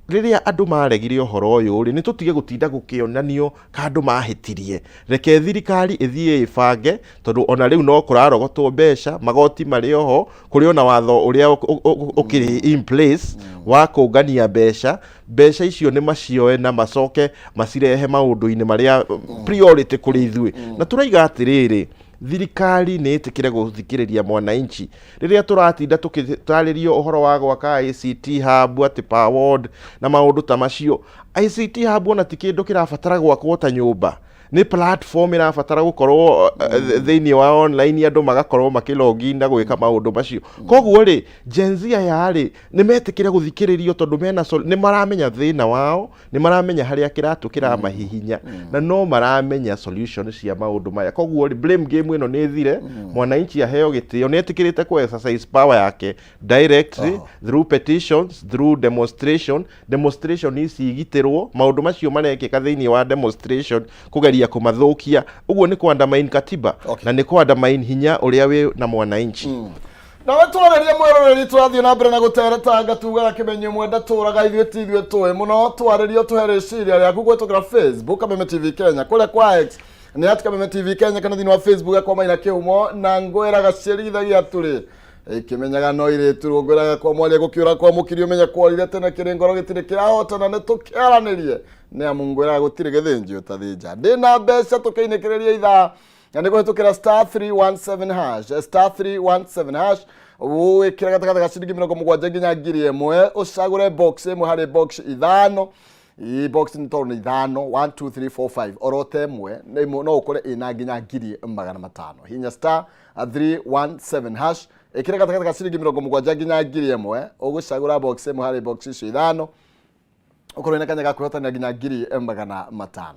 rĩrĩa andũ maregire ũhoro ũyũ rĩ, nĩ tũtige gũtinda gũkĩonanio ka andũ mahĩtirie. Reke thirikari ĩthiĩ ĩbange, tondũ ona rĩu no kũrarogotwo mbeca, magoti marĩ oho, kũrĩ ona watho ũrĩa ũkĩrĩ in place wa kũngania mbeca. Mbeca icio nĩ macioe na macoke macirehe maũndũ-inĩ marĩa priority kũrĩ ithuĩ. Na tũraiga atĩrĩrĩ, thirikari nĩ ĩtĩkĩre gũthikĩrĩria mwananchi. Rĩrĩa tũratinda tũgĩtarĩrio ũhoro wa gwaka ICT hub atĩ per ward na maũndũ ta macio, ICT hub ona ti kĩndũ kĩrabatara gwakwo ta nyũmba, nĩ platform ĩrabatara gũkorwo thĩinĩ wa online, andũ magakorwo makĩ log in na gwĩka maũndũ macio. Koguo rĩ, Gen Z aya rĩ, nĩ metĩkĩre gũthikĩrĩrio tondũ mena nĩ maramenya thĩna wao, nĩ maramenya harĩa kĩratũ kĩramahihinya, na no maramenya solution cia maũndũ maya. Koguo rĩ, blame game ĩno nĩ ĩthire, mwananchi aheo gĩtĩo, nĩ etĩkĩrĩte kũ exercise power yake directly through petitions, through demonstration. Demonstration ici igitĩrwo, maũndũ macio marekĩka thĩinĩ wa demonstration kũgeria kũmathũkia ũguo nĩ kũ undermine katiba na nĩ kũ undermine hinya ũrĩa wĩ na mwananchi. Nawe twarĩrie mwĩroreri, tũrathiĩ na mbere na gũteretanga, tugaga kĩmenyo ĩmwe ndatũraga, ithuĩ ti ithuĩ tũĩ mũno. Twarĩrio, tũhe rĩciria rĩaku kũhĩtũkĩra Facebook Kameme TV Kenya, kũrĩa kwa X nĩ at Kameme TV Kenya, kana thĩinĩ wa Facebook yakwa Maina Kĩhumo. Na ngwĩraga ciĩrithagia atũrĩ ikĩmenyaga no irĩturwo, ngwĩraga kwa mwaria gũkĩũra kwa mũkiri ũmenye kworire tene kĩrĩ ngoro gĩtirĩ kĩrahotana. Nĩ tũkĩaranĩrie nĩ amu ngwĩraga gũtirĩ gĩthĩnji ũtathĩnja. Ndĩna mbeca tũkĩinĩkĩrĩria ithaa na nĩ kũhĩtũkĩra star 317 hash, star 317 hash, wĩkĩre gatagatĩ ga ciringi 70 nginya 1000, ũcagũre box ĩmwe harĩ box ithano. Ii box nĩ tondũ nĩ ithano, 1 2 3 4 5, orote ĩmwe nĩ ĩmwe, no ũkore ĩna nginya 500,000. Hinya star 317 hash, ĩkĩre gatagatĩ ga ciringi 70 nginya 1000, ũgũcagũra box ĩmwe harĩ box icio ithano, ũkorwo na kanya ga kwĩhotanĩra nginya 500,000.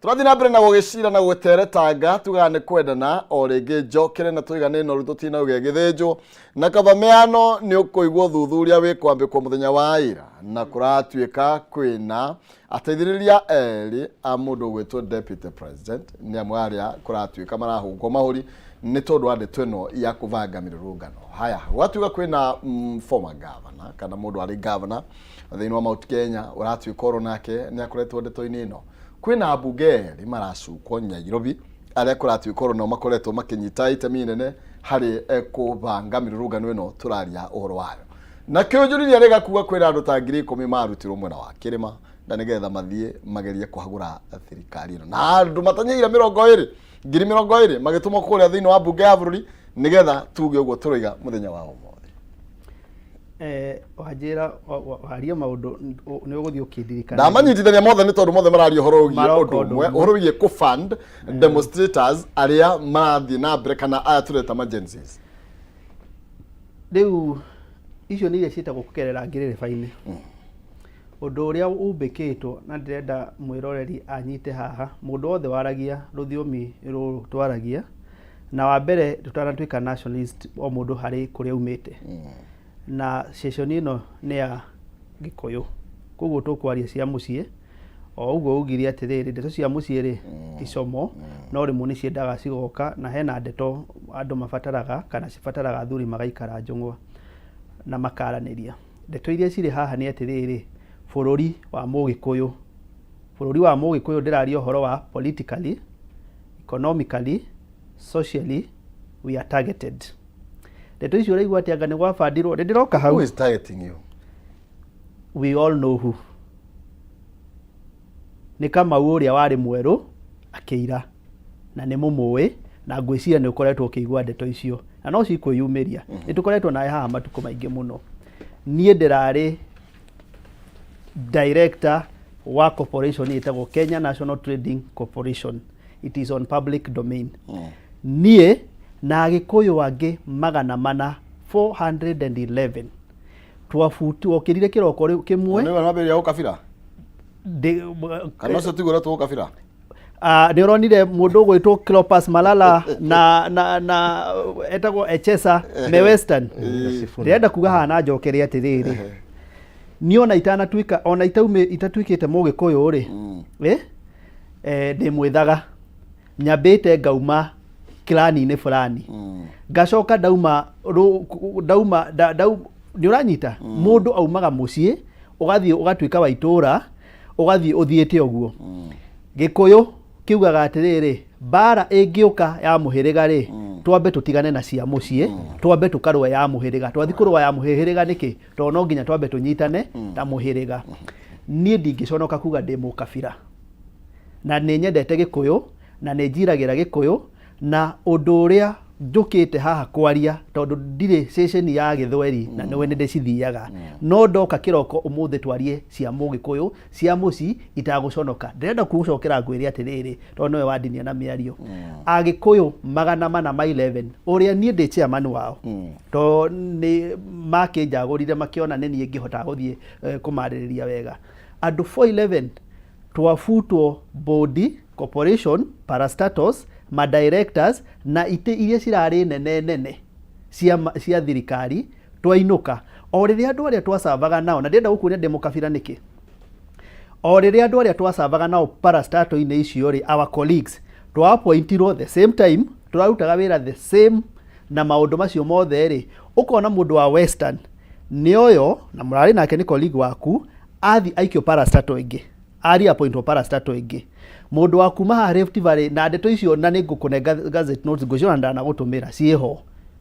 Tũrathiĩ na mbere na gũgĩcira na gũteretanga, tugaga nĩ kwendana o rĩngĩ njokere na tũiga nĩ noru tũtinauge gĩthĩnjwo. Na kaba mĩano nĩ ũkũigua ũthuthuria wĩ kwambĩkwo mũthenya wa ira, na kũratuĩka kwĩna ateithĩrĩria erĩ a mũndũ ũgwĩtwo deputy president, nĩ amwe arĩa kũratuĩka marahũngwo mahũri nĩ tondũ wa ndeto ĩno ya kũbanga mĩrũrũngano. Haya, gwatuĩka kwĩna former governor kana mũndũ arĩ governor thĩinĩ wa Mount Kenya ũratuĩka oro nake nĩ akoretwo ndeto-inĩ ĩno. Kwĩna ambunge erĩ maracukwo Nairobi arĩa kũratuĩka oro nao makoretwo makĩnyita itemi inene harĩ kũbanga mĩrũrũngano ĩno tũraria ũhoro wayo. Na kĩũnjũrithia rĩgakuga kwĩna andũ ta 10,000 marutirwo mwena wa kĩrĩma na nĩgetha mathiĩ magerie kũhagũra thirikari ĩno, na andũ matanyaire 20, 20,000 magĩtũmwo kũrĩa thĩinĩ wa mbunge ya bũrũri nĩgetha tuge ũguo tũroiga mũthenya wa ũmũthĩ. Wanjĩra warie maũndũ nĩ ũgũthiĩ ũkĩndirikanagia. Ndamanyitithania mothe nĩ tondũ mothe mararia ũhoro wĩgiĩ Maroka ũndũ ũndũ ũmwe, ũmwe. ũhoro wĩgiĩ kũ-fund demonstrators arĩa marathiĩ na mbere kana aya tũreta ma Gen Zs. Rĩu icio nĩ iria ciĩtagwo kũgerera ngĩrĩrĩba-inĩ. Ũndũ ũrĩa umbĩkĩtwo na ndĩrenda mwĩroreri anyite haha, mũndũ wothe waragia rũthiomi rũrũ twaragia, na wa mbere tũtanatuĩka nationalist, o mũndũ harĩ kũrĩa aumĩte. Na ceceni ĩno nĩ ya Gĩkũyũ, koguo tũkwaria cia mũciĩ. O ũguo ugire atĩrĩrĩ, ndeto cia mũciĩ rĩ, ti como, no rĩmwe nĩ ciendaga cigoka, na hena ndeto andũ mabataraga kana cibataraga athuri magaikara njũng'wa na makaranĩria. Ndeto iria cirĩ haha nĩ atĩrĩrĩ, bũrũri wa Mũgĩkũyũ, bũrũri wa Mũgĩkũyũ ndĩraria ũhoro wa politically, economically, socially, we are targeted. Ndeto icio ũraigua atĩ anga nĩ gwabandirwo, nĩ ndĩroka hau. Who is targeting you? We all know who. Nĩ Kamau ũrĩa warĩ mwerũ akĩira, na nĩ mũmũĩ, na ngwĩciria nĩ ũkoretwo ũkĩigua ndeto icio na no cikwĩyumĩria. Nĩ tũkoretwo nawe haha matukũ maingĩ mũno. Niĩ ndĩrarĩ director wa corporation ĩtagwo Kenya National Trading Corporation. It is on public domain. Niĩ na Agĩkũyũ angĩ 400, 411, twokĩrire kĩroko kĩmwe. Nĩwe wambĩrĩria ũkabira kana ũcio tiguo ũretwo ũkabira? Ah, nĩ ũronire mũndũ ũgwĩtwo Cleopas Malala na etagwo Echesa me Western. Ndĩrenda kuga haha na njokere atĩrĩrĩ, niĩ ona itanatuĩka, ona itatuĩkĩte Mũgĩkũyũ rĩ, eh? Ndĩ mwĩthaga, nyambĩte ngauma clan-inĩ fulani, ngacoka ndauma ndauma nĩ ũranyita. Mũndũ aumaga mũciĩ, ũgathiĩ ũgatuĩka wa itũra, ũgathiĩ ũthiĩte ũguo. Gĩkũyũ kiugaga atĩrĩrĩ, mbara ĩngĩũka ya mũhĩrĩga rĩ, twambe tũtigane na cia mũciĩ, twambe tũkarũe ya mũhĩrĩga. Twathiĩ kũrũa ya mũhĩrĩga nĩkĩ? Tondũ no nginya twambe tũnyitane ta mũhĩrĩga. Niĩ ndingĩconoka kuga ndĩ mũkabira, na nĩ nyendete Gĩkũyũ, na nĩ njiragĩra Gĩkũyũ, na ũndũ ũrĩa njũkĩte haha kwaria, tondũ ndirĩ ceceni ya gĩthweri na nĩwe nĩ ndĩcithiaga, no ndoka kĩroko ũmũthĩ twarie cia mũgĩkũyũ, cia mũci, itagũconoka. Ndĩrenda gũcokera ngwĩre atĩrĩrĩ, tondũ nĩwe wandinia na mĩario, Agĩkũyũ 411 ũrĩa niĩ ndĩ chairman wao, tondũ nĩ makĩnjagũrire makĩona nĩ niĩ ngĩhota gũthiĩ kũmarĩrĩria wega. Andũ 411 twabutwo board, corporation, parastatals, ma directors na itĩ iria cirarĩ nene nene cia thirikari, twainũka. O rĩrĩa andũ arĩa twacavaga nao, na ndĩrenda gũkuonia ndĩ mũkabira nĩkĩ, o rĩrĩa andũ arĩa twacavaga nao parastatal-inĩ icio rĩ, our colleagues, twa appointirwo the same time, tũrarutaga wĩra the same na maũndũ macio mothe rĩ, ũkona mũndũ wa Western nĩ ũyũ na mũrarĩ nake nĩ colleague waku, athi aikio parastatal ĩngĩ, ari appointwo parastatal ĩngĩ. Mũndũ wa kuma haha Rift Valley, na ndeto icio na nĩ ngũkũne gazette notes, ngwĩciria ona ndanagũtũmĩra, ciĩho,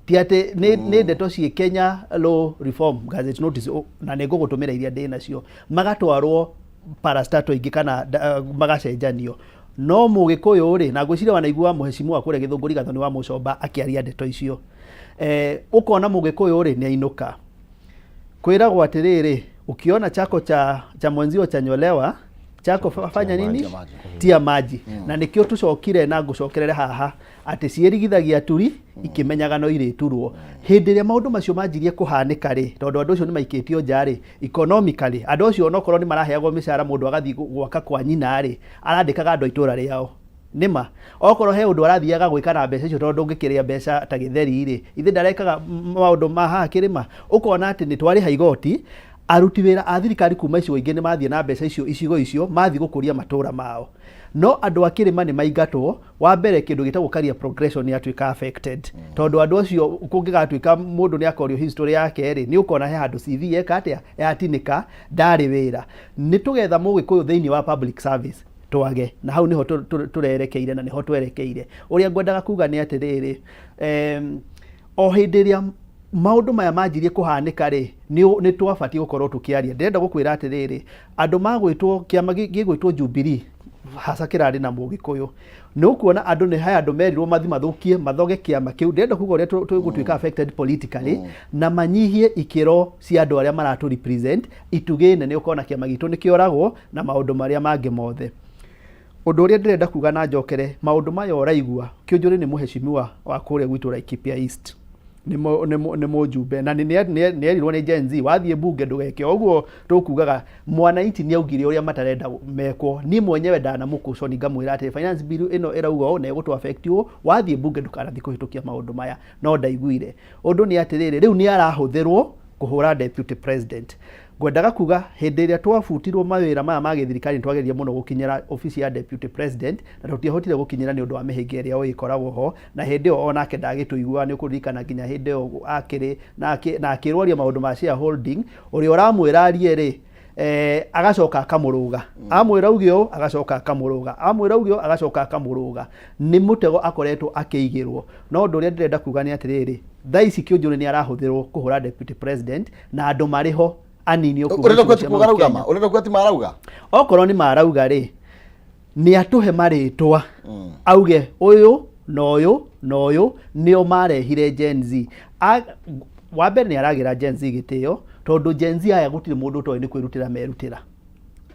ti atĩ nĩ ndeto ciĩ Kenya Law Reform Gazette Notice, na nĩ ngũgũtũmĩra iria ndĩ nacio. Magatwarwo parastatal ingĩ kana magacenjanio. No mũgĩkũyũ rĩ, na ngwĩciria wanaigua mũhecimiwa kũrĩa Gĩthũngũri Gathoni wa Mũcomba akĩaria ndeto icio, ũkona mũgĩkũyũ rĩ nĩ ainũka. Kwĩragwo atĩrĩrĩ, ukiona chako cha mwenzio chanyolewa, chako fanya nini? Tia maji. Tia maji. Na nĩkĩo tũcokire na ngũcokerere haha atĩ ciĩrigithagia turi ikĩmenyaga no irĩturwo. Hĩndĩ ĩrĩa maũndũ macio manjirie kũhanĩka rĩ, tondũ andũ acio nĩ maikĩtio nja rĩ, economically andũ acio onokorwo nĩ maraheagwo mĩcara, mũndũ agathiĩ gwaka kwa nyina rĩ, arandĩkaga andũ a itũra rĩao. Nĩma okorwo he ũndũ arathiaga gwĩka na mbeca icio, tondũ ndũngĩkĩrĩa mbeca ta gĩtheri rĩ, ithe ndarekaga maũndũ ma haha kĩrĩma. Ũkona atĩ nĩ twarĩha igoti, aruti wĩra a thirikari kuma icigo ingĩ nĩ mathiĩ na mbeca icio icigo icio, mathiĩ gũkũria matũra mao, no andũ a kĩrĩma nĩ maingatwo. Wa mbere, kĩndũ gĩtagwo career progression nĩ yatuĩka affected, tondũ andũ acio kũngĩgatuĩka mũndũ nĩ akorio history yake rĩ, nĩ ũkona he handũ CV yeka atĩa, yatinĩka, ndarĩ wĩra. Nĩ tũgetha mũgĩkũyũ thĩinĩ wa public service twage, na hau niho tũrerekeire na niho twerekeire. Ũrĩa ngwendaga kuga nĩ atĩrĩrĩ, o hĩndĩ ĩrĩa maũndũ maya manjirie kũhanĩka rĩ, nĩ twabatiĩ gũkorwo tũkĩaria. Ndĩrenda gũkwĩra atĩrĩrĩ, andũ magwĩtwo kĩama gĩgwĩtwo Jubilee haca kĩrarĩ na mũgĩkũyũ, nĩ ũkuona andũ nĩ he andũ merirwo mathi mathũkie mathoge kĩama kĩu. Ndĩrenda kuga ũrĩa tũgũtuĩka affected politically na manyihie ikĩro cia andũ arĩa maratũ represent itugĩ nene. Ũkona kĩama gitũ nĩ kĩoragwo na maũndũ marĩa mangĩ mothe. Ũndũ ũrĩa ndĩrenda kuga na njokere maũndũ maya ũraigua, Kĩũnjũrĩ nĩ mũheshimiwa wa kũrĩa gwitũ Laikipia East, nĩ mũjumbe, na nĩ erirwo nĩ Gen Z, wathiĩ bunge ndũgeke ũguo. Tũkugaga mwananchi nĩ augire ũrĩa matarenda mekwo. Niĩ mwenyewe ndanamũkũconi ngamwĩra atĩ finance bill ĩno ĩrauga ũũ na ĩgũtũ affect ũũ, wathiĩ bunge ndũkanathiĩ kũhĩtũkia maũndũ maya, no ndaiguire. Ũndũ nĩ atĩrĩrĩ, rĩu nĩ arahũthĩrwo kũhũra deputy president. Ngwendaga kuga hĩndĩ ĩrĩa twabutirwo mawĩra maya ma gĩthirikari, nĩ twageririe mũno gũkinyĩra obici ya deputy president na tũtiahotire gũkinyĩra nĩ ũndũ wa mĩhĩnga ĩrĩa ũĩ ĩkoragwo ho, na hĩndĩ ĩyo onake ndagĩtũiguaga. Nĩ ũkũririkana nginya hĩndĩ ĩyo akĩrĩ na akĩrwaria maũndũ ma shareholding, ũrĩa ũramwĩra arie rĩ, agacoka akamũrũga, amwĩra uge ũũ, agacoka akamũrũga, amwĩra uge ũũ, agacoka akamũrũga. Nĩ mũtego akoretwo akĩigĩrwo. No ũndũ ũrĩa ndĩrenda kuga nĩ atĩrĩrĩ, thaa ici Kĩũnjũrĩ nĩ arahũthĩrwo kũhũra deputy president na andũ marĩ ho anini o kuma Ũrenda icigo kuga ti cia kuga Mount arauga Kenya. ma? Ũrenda kuga ti marauga? Okorwo nĩ marauga rĩ, nĩ atũhe marĩtwa, auge ũyũ na ũyũ na ũyũ nĩo marehire Gen Z. Wa mbere, nĩ aragĩra Gen Z gĩtĩo, tondũ Gen Z aya gũtirĩ mũndũ ũtoĩ nĩ kwĩrutĩra merutĩra.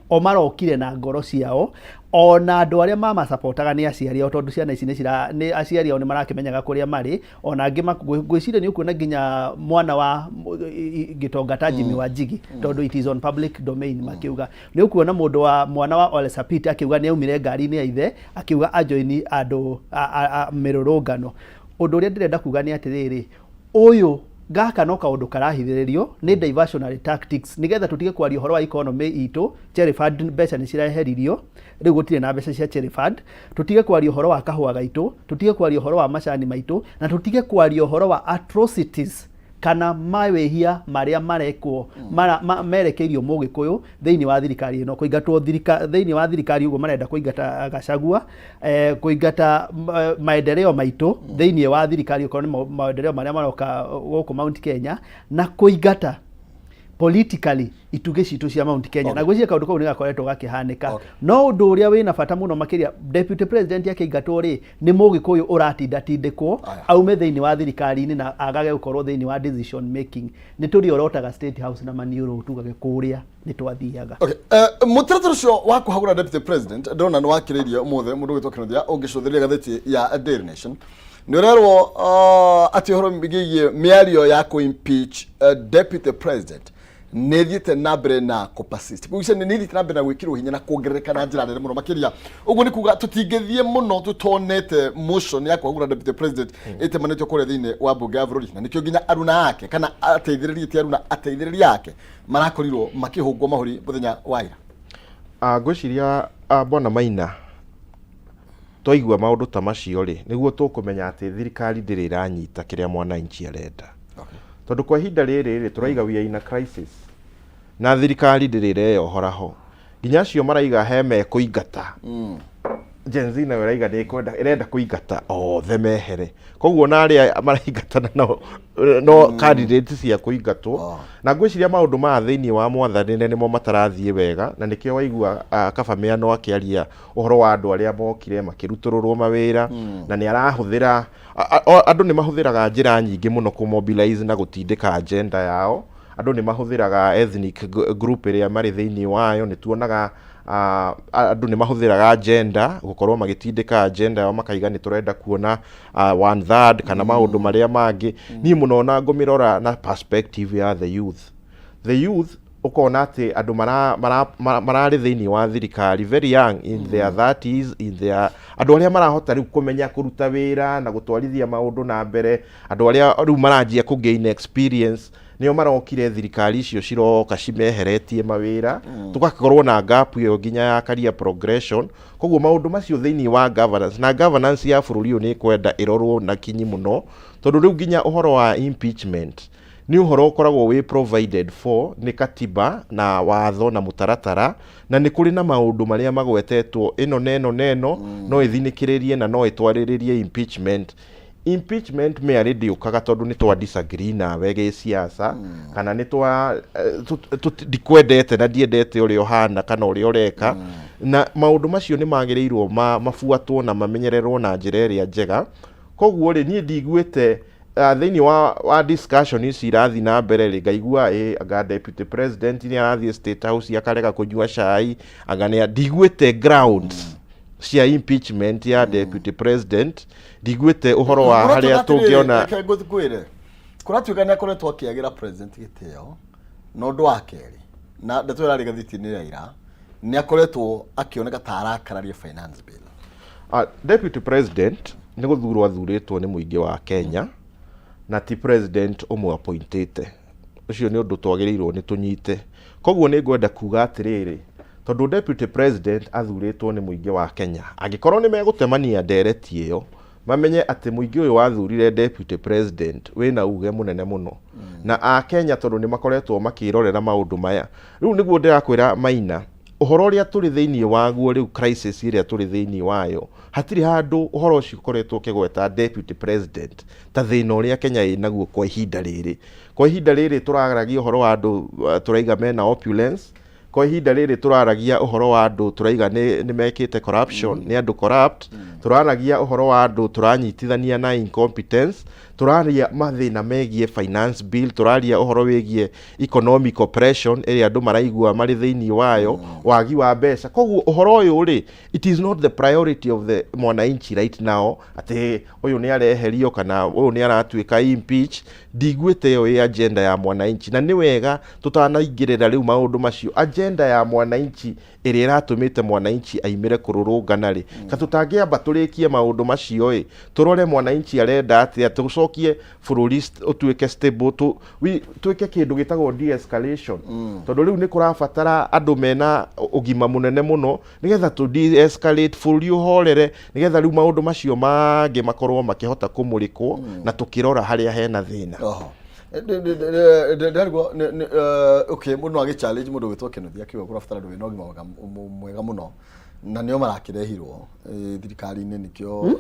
O marokire na ngoro ciao, ona andũ arĩa mamacapotaga nĩ aciari ao, tondũ ciana ici nĩ aciari ao nĩ marakĩmenyaga kũrĩa marĩ. Ona angĩ ngwĩciria nĩ ũkuona nginya mwana wa gĩtonga ta Jimmy Wanjigi, tondũ it is on public domain, makiuga nĩ ũkuona mũndũ wa mwana wa Ole Sapit akiuga nĩ aumire ngari-inĩ ya ithe, akiuga ajoini andũ a mĩrũrũngano. Ũndũ ũrĩa ndĩrenda kuga nĩ atĩrĩrĩ, ũyũ Gaka no kaũndũ karahithĩrĩrio nĩ diversionary tactics nĩgetha tũtige kwaria ũhoro wa economy itũ. Cherry Fund mbeca nĩ cireheririo, rĩu gũtirĩ na mbeca cia Cherry Fund. Tũtige kwaria ũhoro wa kahũa gaitũ, tũtige kwaria ũhoro wa macani maitũ, na tũtige kwaria ũhoro wa atrocities kana mawĩhia marĩa marekwo mara, ma, merekeirio Mũgĩkũyũ thĩinĩ wa thirikari ĩno. Kũingatwo thĩinĩ wa thirikari ũguo marenda kũingata Gachagua, kũingata maendeleo maitũ thĩinĩ wa thirikari okorwo nĩ maendeleo marĩa maroka gũkũ Mount Kenya, na kũingata politically itugĩ citũ cia Mount Kenya. Na gwĩciria kaũndũ kau nĩ gakoretwo gakĩhanĩka. No ũndũ ũrĩa wĩna bata mũno makĩria, deputy president akĩingatwo rĩ, nĩ Mũgĩkũyũ ũratindatindĩkwo aume thĩinĩ wa thirikari-inĩ na agage gũkorwo thĩinĩ wa decision making. Nĩ tũrĩorotaga State House na maniũrũ tugage kũrĩa nĩ twathiaga. Okay. Mũtaratara ũcio wa kũhagũra deputy president ndĩrona nĩ wakĩrĩirie ũmũthĩ. Mũndũ ũgwĩtwo Kĩnuthia, ũngĩcũthĩrĩria gathĩti ya Daily Nation, nĩ ũrerwo atĩ ũhoro wĩgiĩ mĩario ya kũ impeach deputy president nĩ ĩthiĩte na mbere na kũ persist, kũgucia nĩ ĩthiĩte na mbere na gwĩkĩrwo hinya na kuongerereka na njĩra nene mũno makĩria. Ũguo nĩ kuga tũtingĩthiĩ mũno tũtonete motion ya kũhagũra deputy president ĩtemanĩtio kũrĩa thĩinĩ wa mbunge ya bũrũri, na nĩkĩo nginya aruna ake kana ateithĩrĩria, ti aruna, ateithĩrĩria ake marakorirwo makĩhũngwo mahũri mũthenya wa ira. Ngwĩciria Bwana Maina, twaigua maũndũ ta macio rĩ, nĩguo tũkũmenya atĩ thirikari ndĩrĩ ĩranyita kĩrĩa mwananchi arenda. Tondũ kwa ihinda rĩrĩ rĩ, tũraiga we are in a crisis na thirikari ndĩrĩ ĩreyohora ho. Nginya acio maraiga he mekũingata, Gen Z nayo ĩraiga nĩ ĩkwenda, ĩrenda kũingata othe mehere. Koguo na arĩa maraingatana no no candidate cia kũingatwo. Na ngwĩciria maũndũ maya thĩinĩ wa mwathanĩre nĩmo matarathiĩ wega, na nĩkĩo waigua Kaba Mĩano akĩaria ũhoro wa andũ arĩa mokire makĩrutũrũrwo mawĩra, na nĩ arahũthĩra andũ nĩ mahũthĩraga njĩra nyingĩ mũno kũ mobilize na gũtindĩka agenda yao. Andũ nĩ mahũthĩraga ethnic group ĩrĩa marĩ thĩinĩ wayo. Nĩ tuonaga andũ nĩ mahũthĩraga gender gũkorwo magĩtindĩka agenda yao, makaiga nĩ tũrenda kuona one third kana maũndũ marĩa mangĩ. Niĩ mũno na ngũmĩrora na perspective ya the youth, the youth ũkona atĩ andũ mararĩ thĩinĩ wa thirikari very young, in their 30s, in their andũ arĩa marahota rĩu kũmenya kũruta wĩra na gũtwarithia maũndũ na mbere, andũ arĩa rĩu maranjia kũ gain experience, nĩo marokire thirikari icio ciroka cimeheretie mawĩra. Tũgakorwo na gap ĩyo nginya ya career progression. Koguo maũndũ macio thĩinĩ wa governance na governance ya bũrũri ũyũ nĩ kwenda ĩrorwo na kinyi mũno, tondũ rĩu nginya ũhoro wa impeachment nĩ ũhoro ũkoragwo wĩ provided for nĩ katiba na watho na mũtaratara, na nĩ kũrĩ na maũndũ marĩa magwetetwo ĩno na ĩno na ĩno no ĩthinĩkĩrĩrie na no ĩtwarĩrĩrie impeachment. Impeachment merely ndĩũkaga tondũ nĩ twa disagree nawe gĩsiasa, kana nĩ twa ndikwendete na ndiendete ũrĩa ũhana kana ũrĩa ũreka. Na maũndũ macio nĩ magĩrĩirwo mabuatwo na mamenyererwo na njĩra ĩrĩa njega. Koguo rĩ, niĩ ndiguĩte thĩinĩ wa discussion ici irathiĩ na mbere rĩ, ngaigua ĩ anga deputy president nĩ arathiĩ State House akarega kũnyua cai, anga nĩ ndiguĩte grounds cia impeachment ya deputy president, ndiguĩte ũhoro wa harĩa tũngĩona. Reke ngwĩre, kũratuĩka nĩ akoretwo akĩagĩra president gĩtĩo. Na ũndũ wa kerĩ, na ndeto ĩrarĩ gathĩti-inĩ ya ira, nĩ akoretwo akĩoneka ta arakararia finance bill. Deputy president nĩ gũthurwo athurĩtwo nĩ mũingĩ wa Kenya, na ti president ũmwe appointĩte. Ũcio nĩ ũndũ twagĩrĩirwo nĩ tũnyite. Koguo nĩ ngwenda kuga atĩrĩrĩ, tondũ deputy president athurĩtwo nĩ mũingĩ wa Kenya, angĩkorwo nĩ megũtemania ndereti ĩyo, mamenye atĩ mũingĩ ũyũ wathurire deputy president wĩna uge mũnene mũno na akenya, tondũ nĩ makoretwo makĩrorera maũndũ maya. Rĩu nĩguo ndĩrakwĩra Maina, ũhoro ũrĩa tũrĩ thĩinĩ waguo rĩu, crisis ĩrĩa tũrĩ thĩinĩ wayo, hatirĩ handũ ũhoro ũcio ũkoretwo ũkĩgweta deputy president ta thĩna ũrĩa Kenya ĩnaguo kwa ihinda rĩrĩ. Kwa ihinda rĩrĩ tũraragia ũhoro wa andũ tũraiga mena opulence. Kwa ihinda rĩrĩ tũraragia ũhoro wa andũ tũraiga nĩ mekĩte corruption, nĩ andũ corrupt. Tũraragia ũhoro wa andũ tũranyitithania na incompetence. Tũraria mathĩna megiĩ finance bill. Tũraria ũhoro wĩgiĩ economic oppression ĩrĩa andũ maraigua marĩ thĩinĩ wayo, wagi wa mbeca. Koguo ũhoro ũyũ rĩ, it is not the priority of the mwananchi right now atĩ ũyũ nĩ areherio kana ũyũ nĩ aratuĩka impeach. Ndiguĩte ĩyo ĩ agenda ya mwananchi, na nĩ wega tũtanaingĩrĩra rĩu maũndũ macio. Agenda ya mwananchi ĩrĩa ĩratũmĩte mwananchi aimĩre kũrũrũngana rĩ, ka tũtangĩamba tũrĩkie. Tũrĩkie maũndũ macio ĩ, tũrore mwananchi arenda atĩa, tũcokie bũrũri ũtuĩke stable, twĩke kĩndũ gĩtagwo de-escalation, tondũ rĩu nĩ kũrabatara andũ mena ũgima mũnene mũno nĩgetha tũ de-escalate bũrũri, ũhorere, nĩgetha rĩu maũndũ macio mangĩ makorwo makĩhota kũmũrĩkwo na tũkĩrora harĩa hena thĩna. Oho. Ndarigwo, okay, mũndũ no agĩ challenge mũndũ gwĩtwo Kĩnuthia akiuga kũrabatara andũ wĩna ũgima mwega mũno na nĩo marakĩrehirwo thirikari-inĩ, nĩkĩo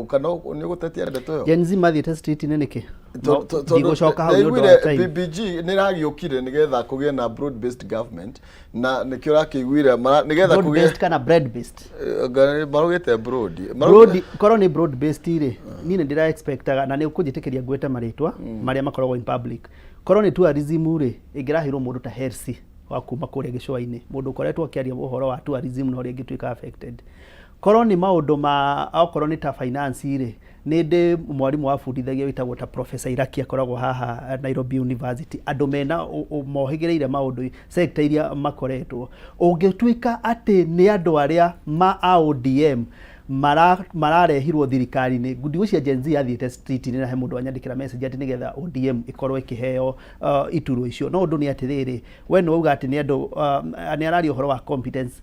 kana nĩ ũgũtetia ndeto ĩyo? Gen Z mathiĩte street-inĩ nĩkĩ? Tondũ Ndigũcoka hau nĩ ũndũ wa ndaiguire time. BBG nĩ ĩragĩũkire nĩgetha kũgĩe na broad based government, na nĩkĩo ũrakĩiguire nĩgetha Broad kũgĩe based kana bread based? Marugĩte broad. Broad, korwo nĩ broad based rĩ, niĩ nĩ ndĩra expectaga na nĩ ũkũnjĩtĩkĩria ngwĩte marĩtwa marĩa makoragwo in public. Korwo nĩ tourism rĩ, ĩngĩraheirwo mũndũ ta Hersi wa kuma kũrĩa gĩcũa-inĩ, mũndũ ũkoretwo akĩaria ũhoro wa tourism na ũrĩa ĩngĩtuĩka affected. Korwo nĩ maũndũ ma okorwo nĩ ta finance rĩ, nĩ ndĩ mwarimũ wabundithagia wĩtagwo ta Professor Iraki, akoragwo haha Nairobi University, andũ mena mohĩgĩrĩire maũndũ sector iria makoretwo. Ũngĩtuĩka atĩ nĩ andũ arĩa ma a ODM mararehirwo thirikari-inĩ, ndigwĩciria Gen Z yathiĩte street-inĩ, na he mũndũ wanyandĩkĩra message atĩ nĩgetha ODM ĩkorwo ĩkĩheo iturwa icio. No ũndũ nĩ atĩrĩrĩ, we nĩ wauga atĩ nĩ andũ nĩ araria ũhoro wa competence.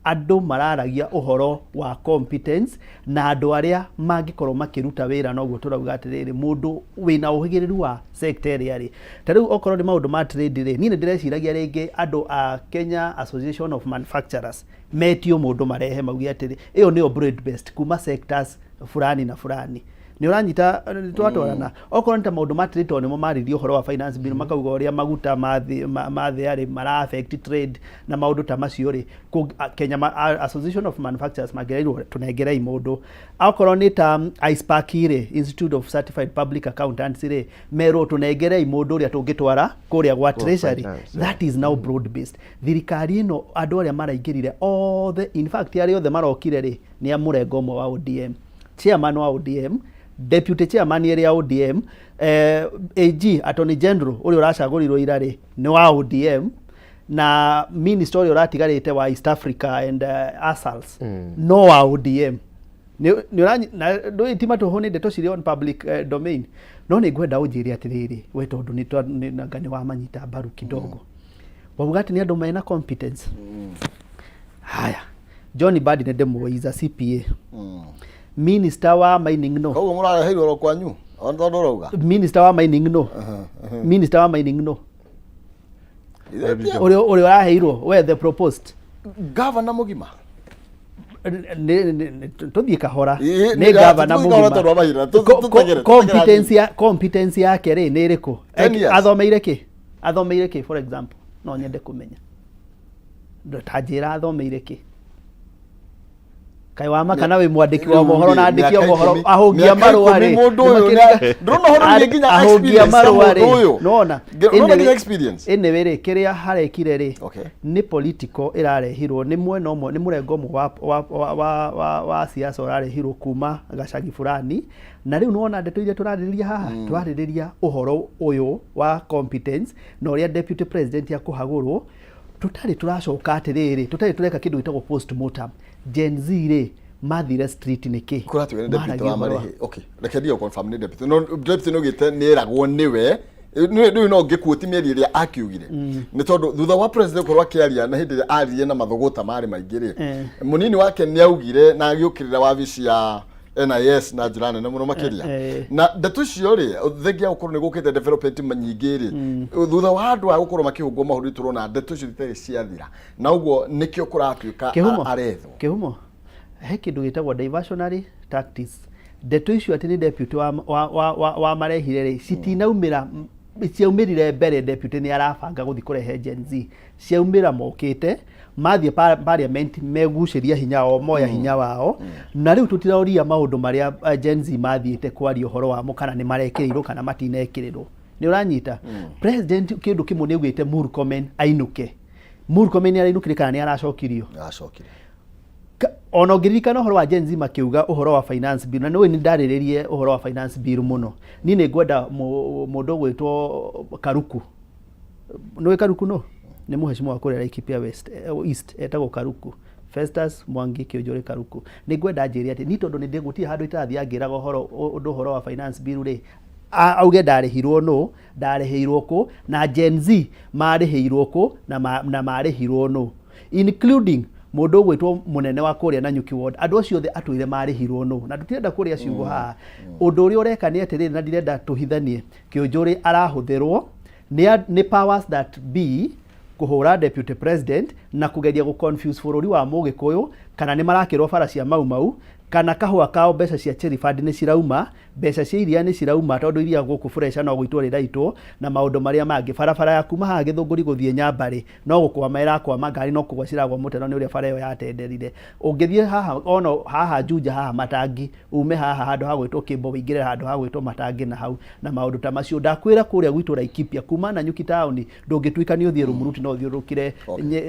Andũ mararagia ũhoro wa competence na andũ arĩa mangĩkorwo makĩruta wĩra, noguo tũrauga atĩrĩrĩ, mũndũ wĩna ũhĩgĩrĩru wa sector ĩrĩa rĩ, ta rĩu okorwo nĩ maũndũ ma trade rĩ, niĩ nĩ ndĩreciragia rĩngĩ andũ a Kenya Association of Manufacturers metio mũndũ marehe mauge atĩrĩ, ĩyo nĩyo broad based kuma sectors fulani na fulani. Nĩ ũranyita twatwarana? Okorwo nĩ ta maũndũ ma trade, tondũ nĩmo maririe ũhoro wa finance bill, makauga ũrĩa maguta mathĩ rĩ mara affect trade na maũndũ ta macio rĩ, Kenya Association of Manufacturers mangĩreirwo tũnengerei mũndũ. Okorwo nĩ ta ICPAK rĩ, Institute of Certified Public Accountants rĩ, merwo tũnengerei mũndũ ũrĩa tũngĩtwara kũrĩa gwa treasury. Finance. That is now broad based. Thirikari ĩno, andũ arĩa maraingĩrire othe, in fact arĩa othe marokire rĩ, nĩ a mũrengo ũmwe wa ODM. Chairman wa ODM, deputy chairman ĩrĩa ya ODM, AG, Attorney General ũrĩa ũracagũrirwo ira rĩ, nĩ wa ODM, na minister ũrĩa ũratigarĩte wa East Africa and ASALs no wa ODM. Nĩ ndũĩ ti matũhũ, nĩ ndeto cirĩ on public domain. No nĩ ngwenda ũnjĩre atĩrĩrĩ, we tondũ nĩ nĩ wamanyita mbaru kidogo, wauga atĩ nĩ andũ mena competence. Haya, John Mbadi nĩ ndĩmũĩ is a CPA. Minister wa mining no? Koguo mũrareheirwo oro kwanyu o tondũ ũrauga. Minister wa mining no? Minister wa mining no? Ũrĩa ũraheirwo we, the proposed Gavana mũgima. Tũthiĩ kahora. Ĩ, nĩ gavana tũthiĩ kahora mũgima. tondũ wa mahinda. Tũteng'ere, Competence yake rĩ, nĩ ĩrĩkũ? 10 years. Athomeire kĩ? Athomeire kĩ, for example? No nyende kũmenya. Ta njĩra athomeire kĩ. Kaĩ wama kana wĩ mwandĩki wa mohoro na andĩki a Mĩaka mohoro 10, ahũngia mĩaka marũa 10 rĩ, mũndũ ũyũ ndũrona ũhoro nĩ nginya ahũngia experience ya marũa mũndũ rĩ, ũyũ. nĩwona? Ndũrona nginya experience. Anyway rĩ, kĩrĩa harekire rĩ, nĩ political ĩrarehirwo nĩ mwena ũmwe, nĩ mũrengo ũmwe wa siasa ũrarehirwo kuma gacagi fulani. Na rĩu nĩwona ndeto iria tũrarĩrĩria haha, tũrarĩrĩria ũhoro ũyũ wa competence na ũrĩa deputy president akũhagũrwo, tũtarĩ tũracoka atĩrĩrĩ, tũtarĩ tũreka kĩndũ gĩtagwo postmortem. Gen Z rĩ, mathire street nĩkĩ? Kũratuĩka nĩ deputy Maragia wa ũhoro marĩhi. Okay, reke ndiye confirm nĩ deputy, no deputy nĩ ugĩte nĩ eragwo nĩwe. Rĩu no ngĩkuoti mĩario ĩrĩa akiugire, nĩ tondũ thutha wa president gũkorwo akĩaria na hĩndĩ ĩrĩa aririe na mathũgũta marĩ maingĩ rĩ, mũnini wake nĩ augire na agĩũkĩrĩra wabici ya NIS na njĩra nene mũno makĩria. Na ndeto icio rĩ, thengia gũkorwo nĩ gũkĩte development nyingĩ rĩ, thutha wa andũ aya gũkorwo makĩhũngwo mahũri, tũrona ndeto icio itarĩ ciathira, na ũguo nĩkĩo kũratuĩka Kĩhumo arethwo. Kĩhumo, he kĩndũ gĩtagwo diversionary tactics. Ndeto icio atĩ nĩ deputy wa marehire rĩ, citinaumĩra. Ciaumĩrire mbere deputy nĩ arabanga gũthiĩ kũrehe Gen Z. Ciaumĩra mokĩte mathiĩ parliament megucĩria hinya wao, moya hinya wao, na rĩu tũtiraũria maũndũ marĩa Gen Z mathiĩte kwaria ũhoro wamo, kana nĩ marekĩrĩirwo kana matinekĩrĩrwo. Nĩ ũranyita? President kĩndũ kĩmwe nĩ augĩte Murkomen ainũke. Murkomen nĩ arainũkire kana nĩ aracokirio? Acokire. Ona ũngĩririkana ũhoro wa Gen Z makiuga ũhoro wa finance bill, na nĩ nĩ ndarĩrĩrie ũhoro wa finance bill mũno. Niĩ nĩ ngwenda mũndũ ũgwĩtwo Karuku. Nĩũĩ Karuku? No nĩ mũhecimo wa kũrĩa Laikipia West, East, etagwo Karuku. Festus Mwangi Kĩũnjũrĩ Karuku. Nĩ ngwenda anjĩre atĩ ni tondũ nĩ gũtirĩ handũ itarathiĩ angĩraga ũhoro ũndũ ũhoro wa finance bill rĩ, auge ndarĩhirwo nũ, ndarĩhĩirwo kũ, na Gen Z marĩhĩirwo kũ na na marĩhirwo nũ, including mũndũ ũgwĩtwo mũnene wa kũrĩa Nanyuki ward. Andũ acio othe atwĩre marĩhirwo nũ, na tũtirenda kũrĩa ciugo haha. Ũndũ ũrĩa ũreka nĩ atĩrĩrĩ, na ndirenda tũhithanie, Kĩũnjũrĩ arahũthĩrwo nĩ powers that be kũhũra deputy president na kũgeria gũ confuse bũrũri wa Mũgĩkũyũ, kana nĩ marakĩrwo bara cia Mau Mau, kana kahũa kao mbeca cia Cherry Fund nĩ cirauma, mbeca cia iria nĩ cirauma, tondũ iria gũkũ Fresha no gũitwo rĩraitwo, na maũndũ marĩa mangĩ. Barabara ya kuma haha Gĩthũngũri gũthiĩ Nyambarĩ no gũkwama ĩrakwama, ngari no kũgwa ciragwa mũtero nĩ ũrĩa bara ĩyo yatenderire. Ũngĩthiĩ haha ona haha Juja haha Matangi, ume haha handũ ha gwĩtwo Kĩmbo wĩingĩre handũ ha gwĩtwo Matangi na hau, na maũndũ ta macio. Ndakwĩra kũrĩa gwitũ Laikipia, kuma Nanyuki taũni ndũngĩtuĩka nĩ ũthiĩ Rumuruti no ũthiũrũrũkire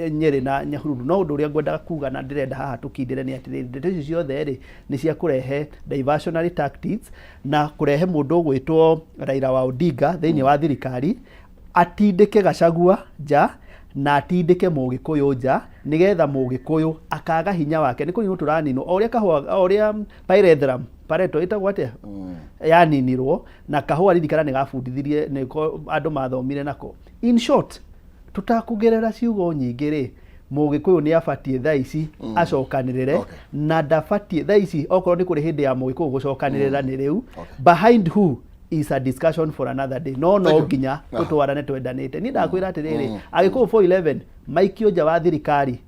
Nyĩrĩ na Nyahururu. No ũndũ ũrĩa ngwendaga kuga na ndĩrenda haha tũkindĩre nĩ atĩrĩrĩ, ndeto ici ciothe rĩ nĩ cia kũrehe diversionary tactics na kũrehe mũndũ ũgwĩtwo Raila wa Odinga thĩinĩ wa thirikari, atindĩke Gachagua nja na atindĩke Mũgĩkũyũ nja, nĩgetha Mũgĩkũyũ akaga hinya wake. Nĩ kũninwo tũraninwo o ũrĩa kahũa, o ũrĩa pyrethrum Pareto ĩtagwo atĩa yaninirwo na kahũa, ririkana nĩ gabundithirie nĩko andũ mathomire nako. In short, tũtakũgerera ciugo nyingĩ rĩ, Mũgĩkũyũ nĩ abatiĩ thaa ici acokanĩrĩre. Na ndabatiĩ thaa ici, okorwo nĩ kũrĩ hĩndĩ ya Mũgĩkũyũ gũcokanĩrĩra nĩ rĩu. Behind who is a discussion for another day, no Thank you. nginya tũtwarane twendanĩte. Niĩ ndakwĩra atĩrĩrĩ, Agĩkũyũ 411 maikio nja wa thirikari,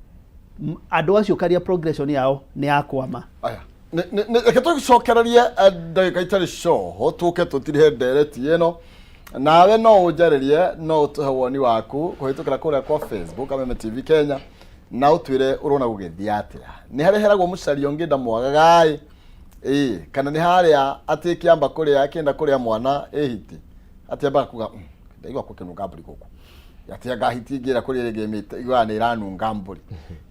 andũ acio career progression yao nĩ yakwama. Aya, reke tũcokererie ndagĩka itarĩ coho, tũke tũtirihe ndereti ĩno. Nawe no ũnjarĩrie, no ũtũhe woni waku kũhĩtũkĩra kũrĩa kwa Facebook Kameme TV Kenya, na ũtwĩre ũrona gũgĩthiĩ atĩa. Nĩ harĩa heragwo mũcaria ũngĩ ndamwagaga ĩ ĩ, kana nĩ harĩa atĩ kĩamba kũrĩa kĩenda kũrĩa mwana ĩ hiti atĩ ambaga kuga, ndaigua gũkĩnunga mbũri gũkũ, atĩ anga hiti ingĩra kũrĩa ĩrĩa ĩmĩte iguaga nĩ ĩranunga mbũri.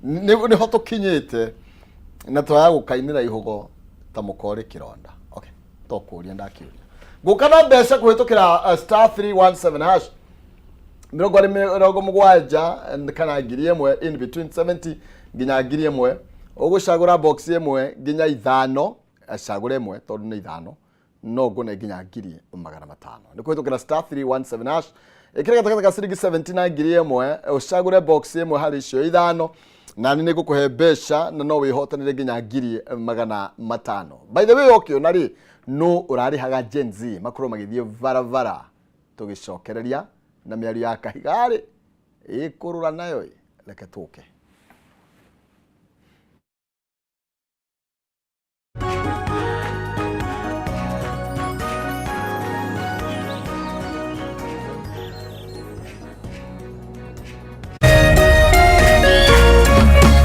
Nĩho tũkinyĩte na twaya gũkainĩra ihũgo ta mũkorĩ kĩronda. Okay, to kũria ndakĩũria ngũka na mbeca kũhĩtũkĩra star 317 hash, 20 70 kana 1000, in between 70 nginya 1000. Ũgũcagũra box ĩmwe nginya ithano, cagũra ĩmwe tondũ nĩ ithano no ngũne nginya 500,000. Nĩ kũhĩtũkĩra star 317 hash, ĩkĩra gatagatĩ ka ciringi 70 na 1000, ũcagũre box ĩmwe harĩ icio ithano, na nĩ ngũkũhe mbeca na no wĩhotanĩre nginya 500,000. By the way, ũkĩona rĩ, no ũrarĩhaga Gen Z makorwo magĩthiĩ barabara? Tũgĩcokereria na mĩario ya kahiga rĩ, ĩkũrũra nayo ĩ, reke tũke.